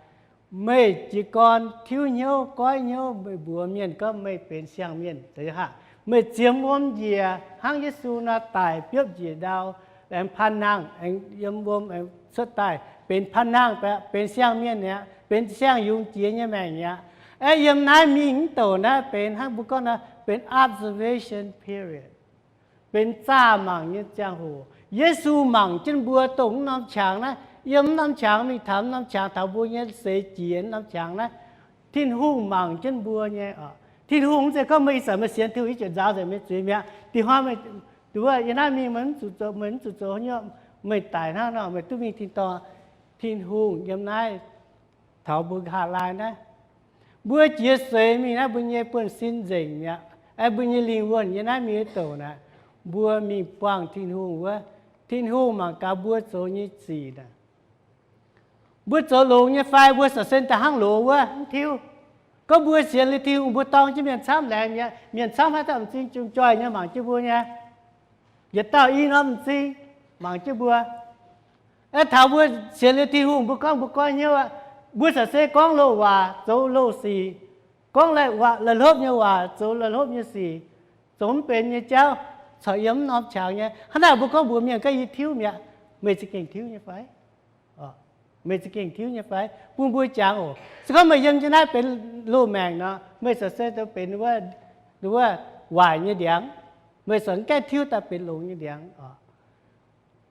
meih jiez gorn tiuv hnyouv, goiv hnyouv, meih mbuox mienh gorngv meih benx siang-mienh. Meih ziemx wuom njiec hnangv Yesu nor daic biopv njiec ndau, aengx panh nangh, aengx yiem wuom aengx cuotv daaih benx panh nangh, benx siang-mienh mi'aqv, benx siang-yungz jiex nyei maengc mi'aqv. Aeqv, yiem naaiv mingh mv douc naaiv benx hnangv mbuo gorngv nor benx observation period, benx zaah mangc nyei ziangh hoc. Yesu mangc jienv mbuo dongh mv norm qangx naaiv, yiem mv norm qangx mingh taux mv norm qangx, taux mbuo nyei seix jiex mv norm qangx naaiv, Tin-Hungh mangc jienv mbuo nyei. Tin-Hungh mv zeiz gorngv meih ih zanc meih sienx Tin-Hungh, ih zanc nzaaux nzengc meih zuiz mi'aqv. Dinh hnoi meih, duqv wuov yiem naaiv mingh meih mv zuqc zoux, meih mv zuqc zoux haaix nyungc, meih daic hnangv nor, meih duqv mingh tin-dorngh. Tin-Hungh yiem naaiv taux mbuo nqa'haav laai naaiv, mbuo jiex seix mingh naaiv mbuo nyei buonv-sin nzengc mi'aqv. Aeqv, mbuo nyei lingh wuonh yiem naaiv mingh wuov douc naaiv, mbuo mingh buangh Tin-Hungh wuov, Tin-Hungh mangc gaax mbuo zoux nyei sic naaic. Mbuo zoux longx nyei fai mbuo sa sen daaih hnangv loz wuov mv tiuv. Gorngv mbuo sienx liuz Tin-Hungh mbuo dorng jienv mienh camv laengz mi'aqv. Mienh camv haaix dauh m'zing jung joih nyei mangc jienv mbuo nyei. Yietc dauh i norm m'zing mangc jienv mbuo. Aeqv, taux mbuo sienx liuz Tin-Hungh mbuo gorngv mbuo goiv hnyouv aqv. Mbuo sa se gorngv loz-waac zoux loz-sic, gorngv laih hlopv nyei waac zoux laih hlopv nyei sic, zoux mv benx nyei jauv, corc yiem mv norm qangx nyei. Hnangv naaic mbuo gorngv mbuox mienh gorngv yie tiuv mi'aqv. Meih za'gengh tiuv nyei fai? Meih za'gengh tiuv nyei fai? Bun mbuo jangx oc. Se gorngv meih yiem jienv naaiv benx loz-maengc nor, meih sa se benx wuov waaic nyei ndiangx. Meih corc gaengh tiuv daaih benx longx nyei ndiangx.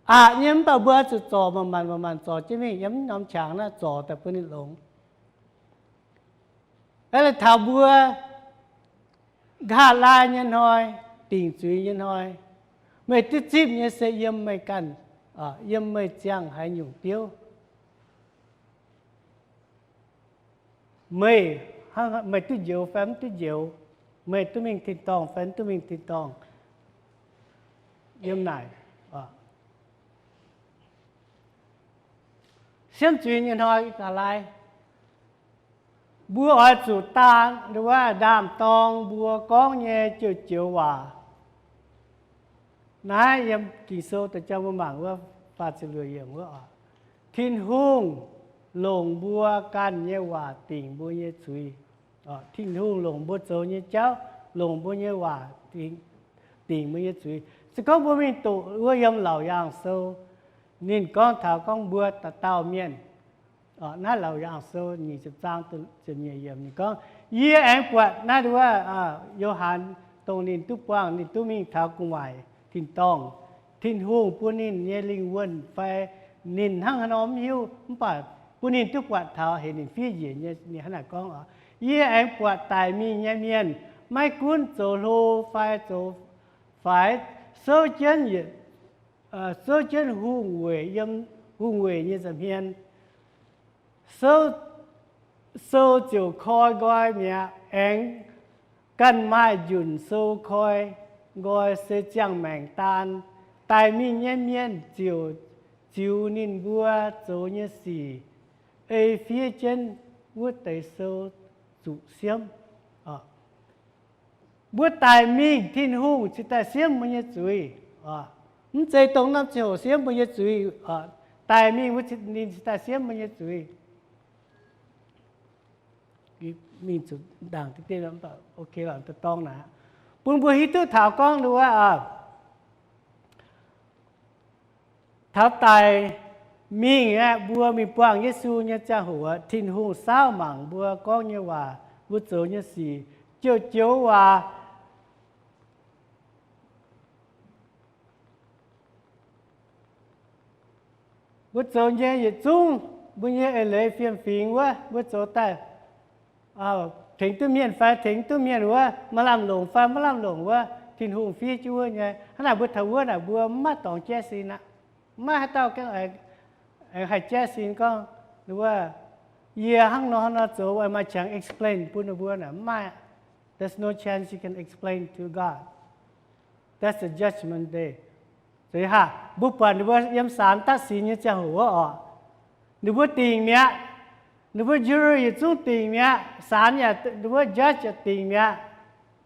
Aqc nyei mv baac mbuo zuqc zorc manc-manc manc-manc zorc jienv mingh yiem mv norm qangx naaiv zorc daaih bun ninh longx. Aeqv, taux mbuo nqa'haav laai nyei hnoi, dingc zuiz nyei hnoi, meih duqv zipv nyei se yiem meih ganh, yiem meih ziangh haaix nyungc diuv. Meih, meih duqv njoux fai mv duqv njoux, meih duqv mingh tin-dorngh fai mv duqv mingh tin-dorngh, yiem naaic. Siemv zuiz nyei hnoi ga'laai, mbuo oix zuqc daan nduov ndaam-dorng mbuo gorngv nyei joux-joux waac. Naaiv yiem Ging-Sou da'jang mbuo mangc wuov faah ziepc luoqc yiemc wuov oc. Tin-Hungh longc mbuo ganh nyei waac dingc mbuo nyei zuiz. Tin-Hungh longc mbuo zoux nyei jauv, longc mbuo nyei waac dingc mbuo nyei zuiz. Se gorngv mbuo mingh doqc wuov yiem Laauc Yaangh Sou, ninh gorngv taux gorngv mbuo dauh dauh mienh, naaiv Laauc Yaangh Sou nyic ziepc zaang ziepc nyeic yiemc ninh gorngv, yie aengx buatc naaiv wuov Yo^han, dongh ninh duqv buangh, ninh duqv mingh taux gu'nguaaic tin-dorngh, Tin-Hungh bun ninh nyei lingh wuonh fai ninh hnangv haaix nor mv hiuv, mv baac bun ninh duqv buatc taux heuc ninh fiev njiec nyei. Ninh hnangv naaic gorngv oc, yie aengx buatc daic mingh nyei mienh, maiv gunv zoux hlo fai zoux faix, souv jienv, souv jienv hungh weic, hungh weic nyei nza'hmien, sou ziouc koi nqoi mi'aqv. Aengx ganh maaih njunc sou koi nqoi se ziangh maengc daan. Daic mingh nyei mienh ziouc ziux ninh mbuo zoux nyei sic ei fiev jienv wuov deix sou zuqc siemv. Mbuo daic mingh, Tin-Hungh cingx daaih siemv mbuo nyei zuiz. Mv zeiz dongh norm ziangh hoc siemv mbuo nyei zuiz. Daic mingh, ninh cingx daaih siemv mbuo nyei zuiz. Mingh zuqc ndaangc, bun mbuo hiuv duqv taux gorngv wuov, taux daic mingh aeqv, mbuo mingh buangh Yesu nyei ziangh hoc, Tin-Hungh saauv mangc mbuo gorngv nyei waac, mbuo zoux nyei sic, joux-joux waac, mbuo zoux nyei yietc zungv, mbuo nyei eix leiz fiem-fingx wuov, mbuo zoux daaih tengx duqv mienh fai tengx duqv mienh wuov, maaih lamh longc fai maiv lamh longc wuov, Tin-Hungh fiev jienv wuov nyei. Hnangv naaic mbuo taux wuov naaic mbuo maiv maaih dorngx jaiv sin aqv. Maiv maaih haaix dauh aengx haih jaiv sin gorngv, wuov, yie hnangv nor hnangv nor zoux, maaih qangx explain bun ninh mbuo naaic maiv maaih. There's no chance you can explain to God. That's the judgment day. Mbuo buatc ninh mbuo yiem saanx daaih sin nyei ziangh hoc wuov oc, ninh mbuo dingc mi'aqv. Ninh mbuo jury yietc zungv dingc mi'aqv. Saanx yaac, ninh mbuo judge yaac dingc mi'aqv.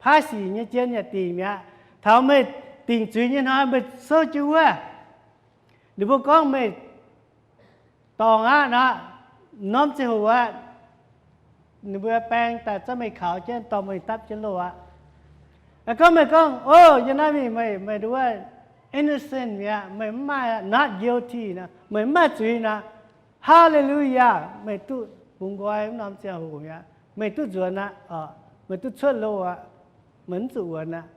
Paaiv sic nyei jien yaac dingc mi'aqv. Taux meih dingc zuiz nyei hnoi meih souv jienv wuov. Ninh mbuo gorngv meih dorngc aqv nor, norm ziangh hoc aqv, ninh mbuo baeng daaih zorqv meih kaux jienv dorh meih dapv jienv loh aqv. Gorngv meih gorngv, O, yie naaiv mingh meih, meih nduov innocent mi'aqv, meih mv maaih, not guilty nor, meih mv maaih zuiz nor, Haa^le^lu^yaa, meih duqv bungx nqoi wuov norm ziangh hoc mi'aqv, meih duqv nzuonx aqv, meih duqv cuotv loh aqv, meih mv zuqc wuonx aqv.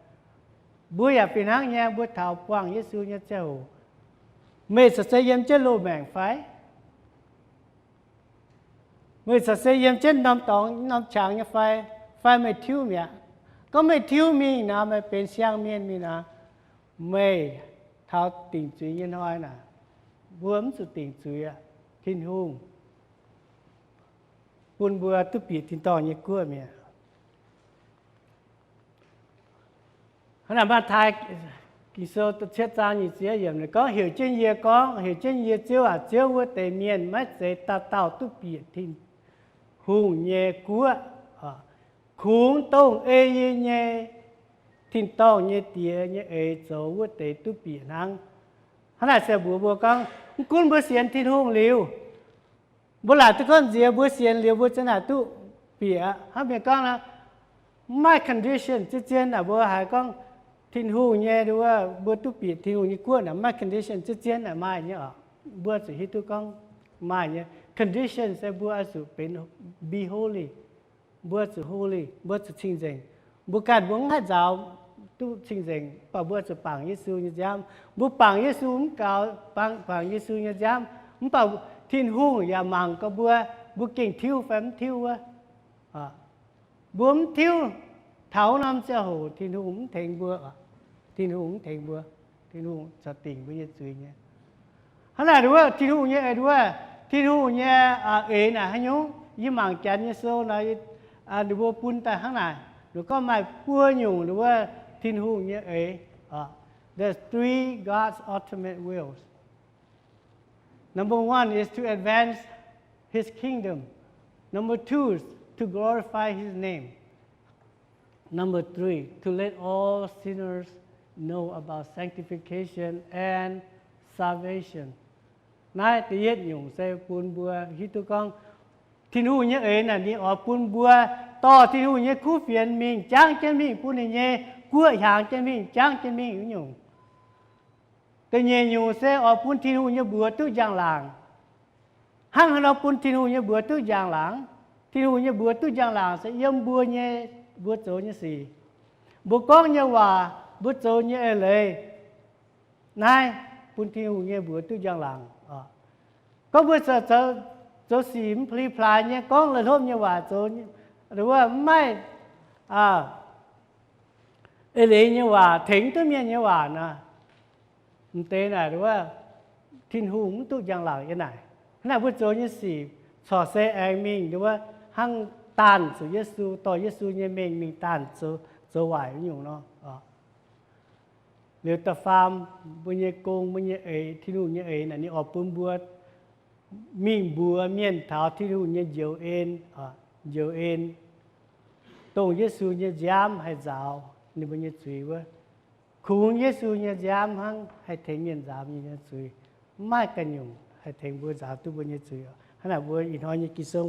Mbuo yaac fih hnangv nyei, mbuo taux buangh Yesu nyei ziangh hoc, meih corc se yiem jienv loh maengc fai? Meih corc se yiem jienv norm dorngx norm qangx nyei fai? Fai meih tiuv mi'aqv? Gorngv meih tiuv mingh nor, meih benx siang-mienh mingh nor, meih taux dingc zuiz nyei hnoi naaic, mbuo mv zuqc dingc zuiz aqv. Tin-Hungh bun mbuo duqv bieqc tin-dorngh nyei guoqv mi'aqv. Hnangv naaic Matv^tai Ging-Sou cietv zaang nyic ziepc yiemc gorngv, Heuc jienv yie gorngv, heuc jienv yie, Ziouv aac, Ziouv, wuov deix mienh maiv zeiz dauh dauh duqv bieqc Tin-Hungh nyei guoqv. Kungx dongh ei yie nyei tin-dorngh nyei Diex nyei eix zoux wuov deix duqv bieqc hnangv. Hnangv naaic se mbuox mbuo gorngv, mv gunv mbuo sienx Tin-Hungh liuz, mbuo laaic duqv gorngv nziex mbuo sienx liuz mbuo ziouc naaic duqv bieqc. Hnangv mienh gorngv nor, mv maaih condition. Zien-zien naaic mbuo haiz gorngv Tin-Hungh nyei, wuov mbuo duqv bieqc Tin-Hungh nyei guoqv naaic maaih condition. Zien-zien naaic maaih nyei oc. Mbuo zuqc hiuv duqv gorngv maaih nyei condition se mbuo oix zuqc benx be holy. Mbuo zuqc holy, mbuo zuqc cing-nzengc. Mbuo ganh mbuo mv haih nzaaux duqv cing-nzengc, mv baac mbuo zuqc bangc Yesu nyei nziaamv. Mbuo bangc Yesu mv gaux, bangc, bangc Yesu nyei nziaamv, mv baac Tin-Hungh yaac mangc gaax mbuo, mbuo gengh tiuv fai mv tiuv wuov. Mbuo mv tiuv, taux norm ziangh hoc Tin-Hungh mv tengx mbuo. Tin-Hungh mv tengx mbuo. Tin-Hungh corc dingc mbuo nyei zuiz nyei. Hnangv naaic nduov, Tin-Hungh nyei eix nduov, Tin-Hungh nyei eix naaic haaix nyungc? Yie mangc Janx nyei sou nor, ninh mbuo bun daaih hnangv naaic. Ninh gorngv maaih buo nyungc nduov Tin-Hungh nyei eix. There's three God's ultimate wills. Number one is to advance his kingdom. Number two is to glorify his name. Number three, to let all sinners know about sanctification and salvation. Naaiv da'yietv nyungc se bun mbuo hiuv duqv gorngv Tin-Hungh nyei eix naaic ninh oix bun mbuo dorh Tin-Hungh nyei kuv fienx mingh jangv jienv mingh, bun ninh nyei guoqv hiaangx jienv mingh, jangv jienv mingh wuov nyungc. Da'nyeic nyungc se oix bun Tin-Hungh nyei mbuox duqv njang-laangc. Hnangv haaix nor bun Tin-Hungh nyei mbuox duqv njang-laangc? Tin-Hungh nyei mbuox duqv njang-laangc se yiem mbuo nyei, mbuo zoux nyei sic, mbuo gorngv nyei waac, mbuo zoux nyei eix leiz. Naaiv bun Tin-Hungh nyei mbuox duqv njang-laangc. Gorngv mbuo zoux sic mv pli plaaix nyei, gorngv la'hlopv nyei waac, zoux wuov mv maaih eix leiz nyei waac, tengx duqv mienh nyei waac nor, m'deix naaic wuov Tin-Hungh mv duqv njang-laangc yiem naaic. Hnangv naaic mbuo zoux nyei sic corc se aengx mingh wuov hnangv daanh zuqc Yesu, dorh Yesu nyei mengh mingh daanh zoux waaic wuov nyungc nor. Liuz da'faam, mbuo nyei gong, mbuo nyei eix, Tin-Hungh nyei eix naaic ninh oix bun mbuo mingh mbuox mienh taux Tin-Hungh nyei njoux en, njoux en, dongh Yesu nyei nziaamv haih nzaaux ninh mbuo nyei zuiz wuov. Kungx Yesu nyei nziaamv hnangv haih tengx mienh nzaaux mienh nyei zuiz. Mv maaih ganh nyungc haih tengx mbuo nzaaux duqv mbuo nyei zuiz. Hnangv naaic mbuo ih hnoi nyei Ging-Sou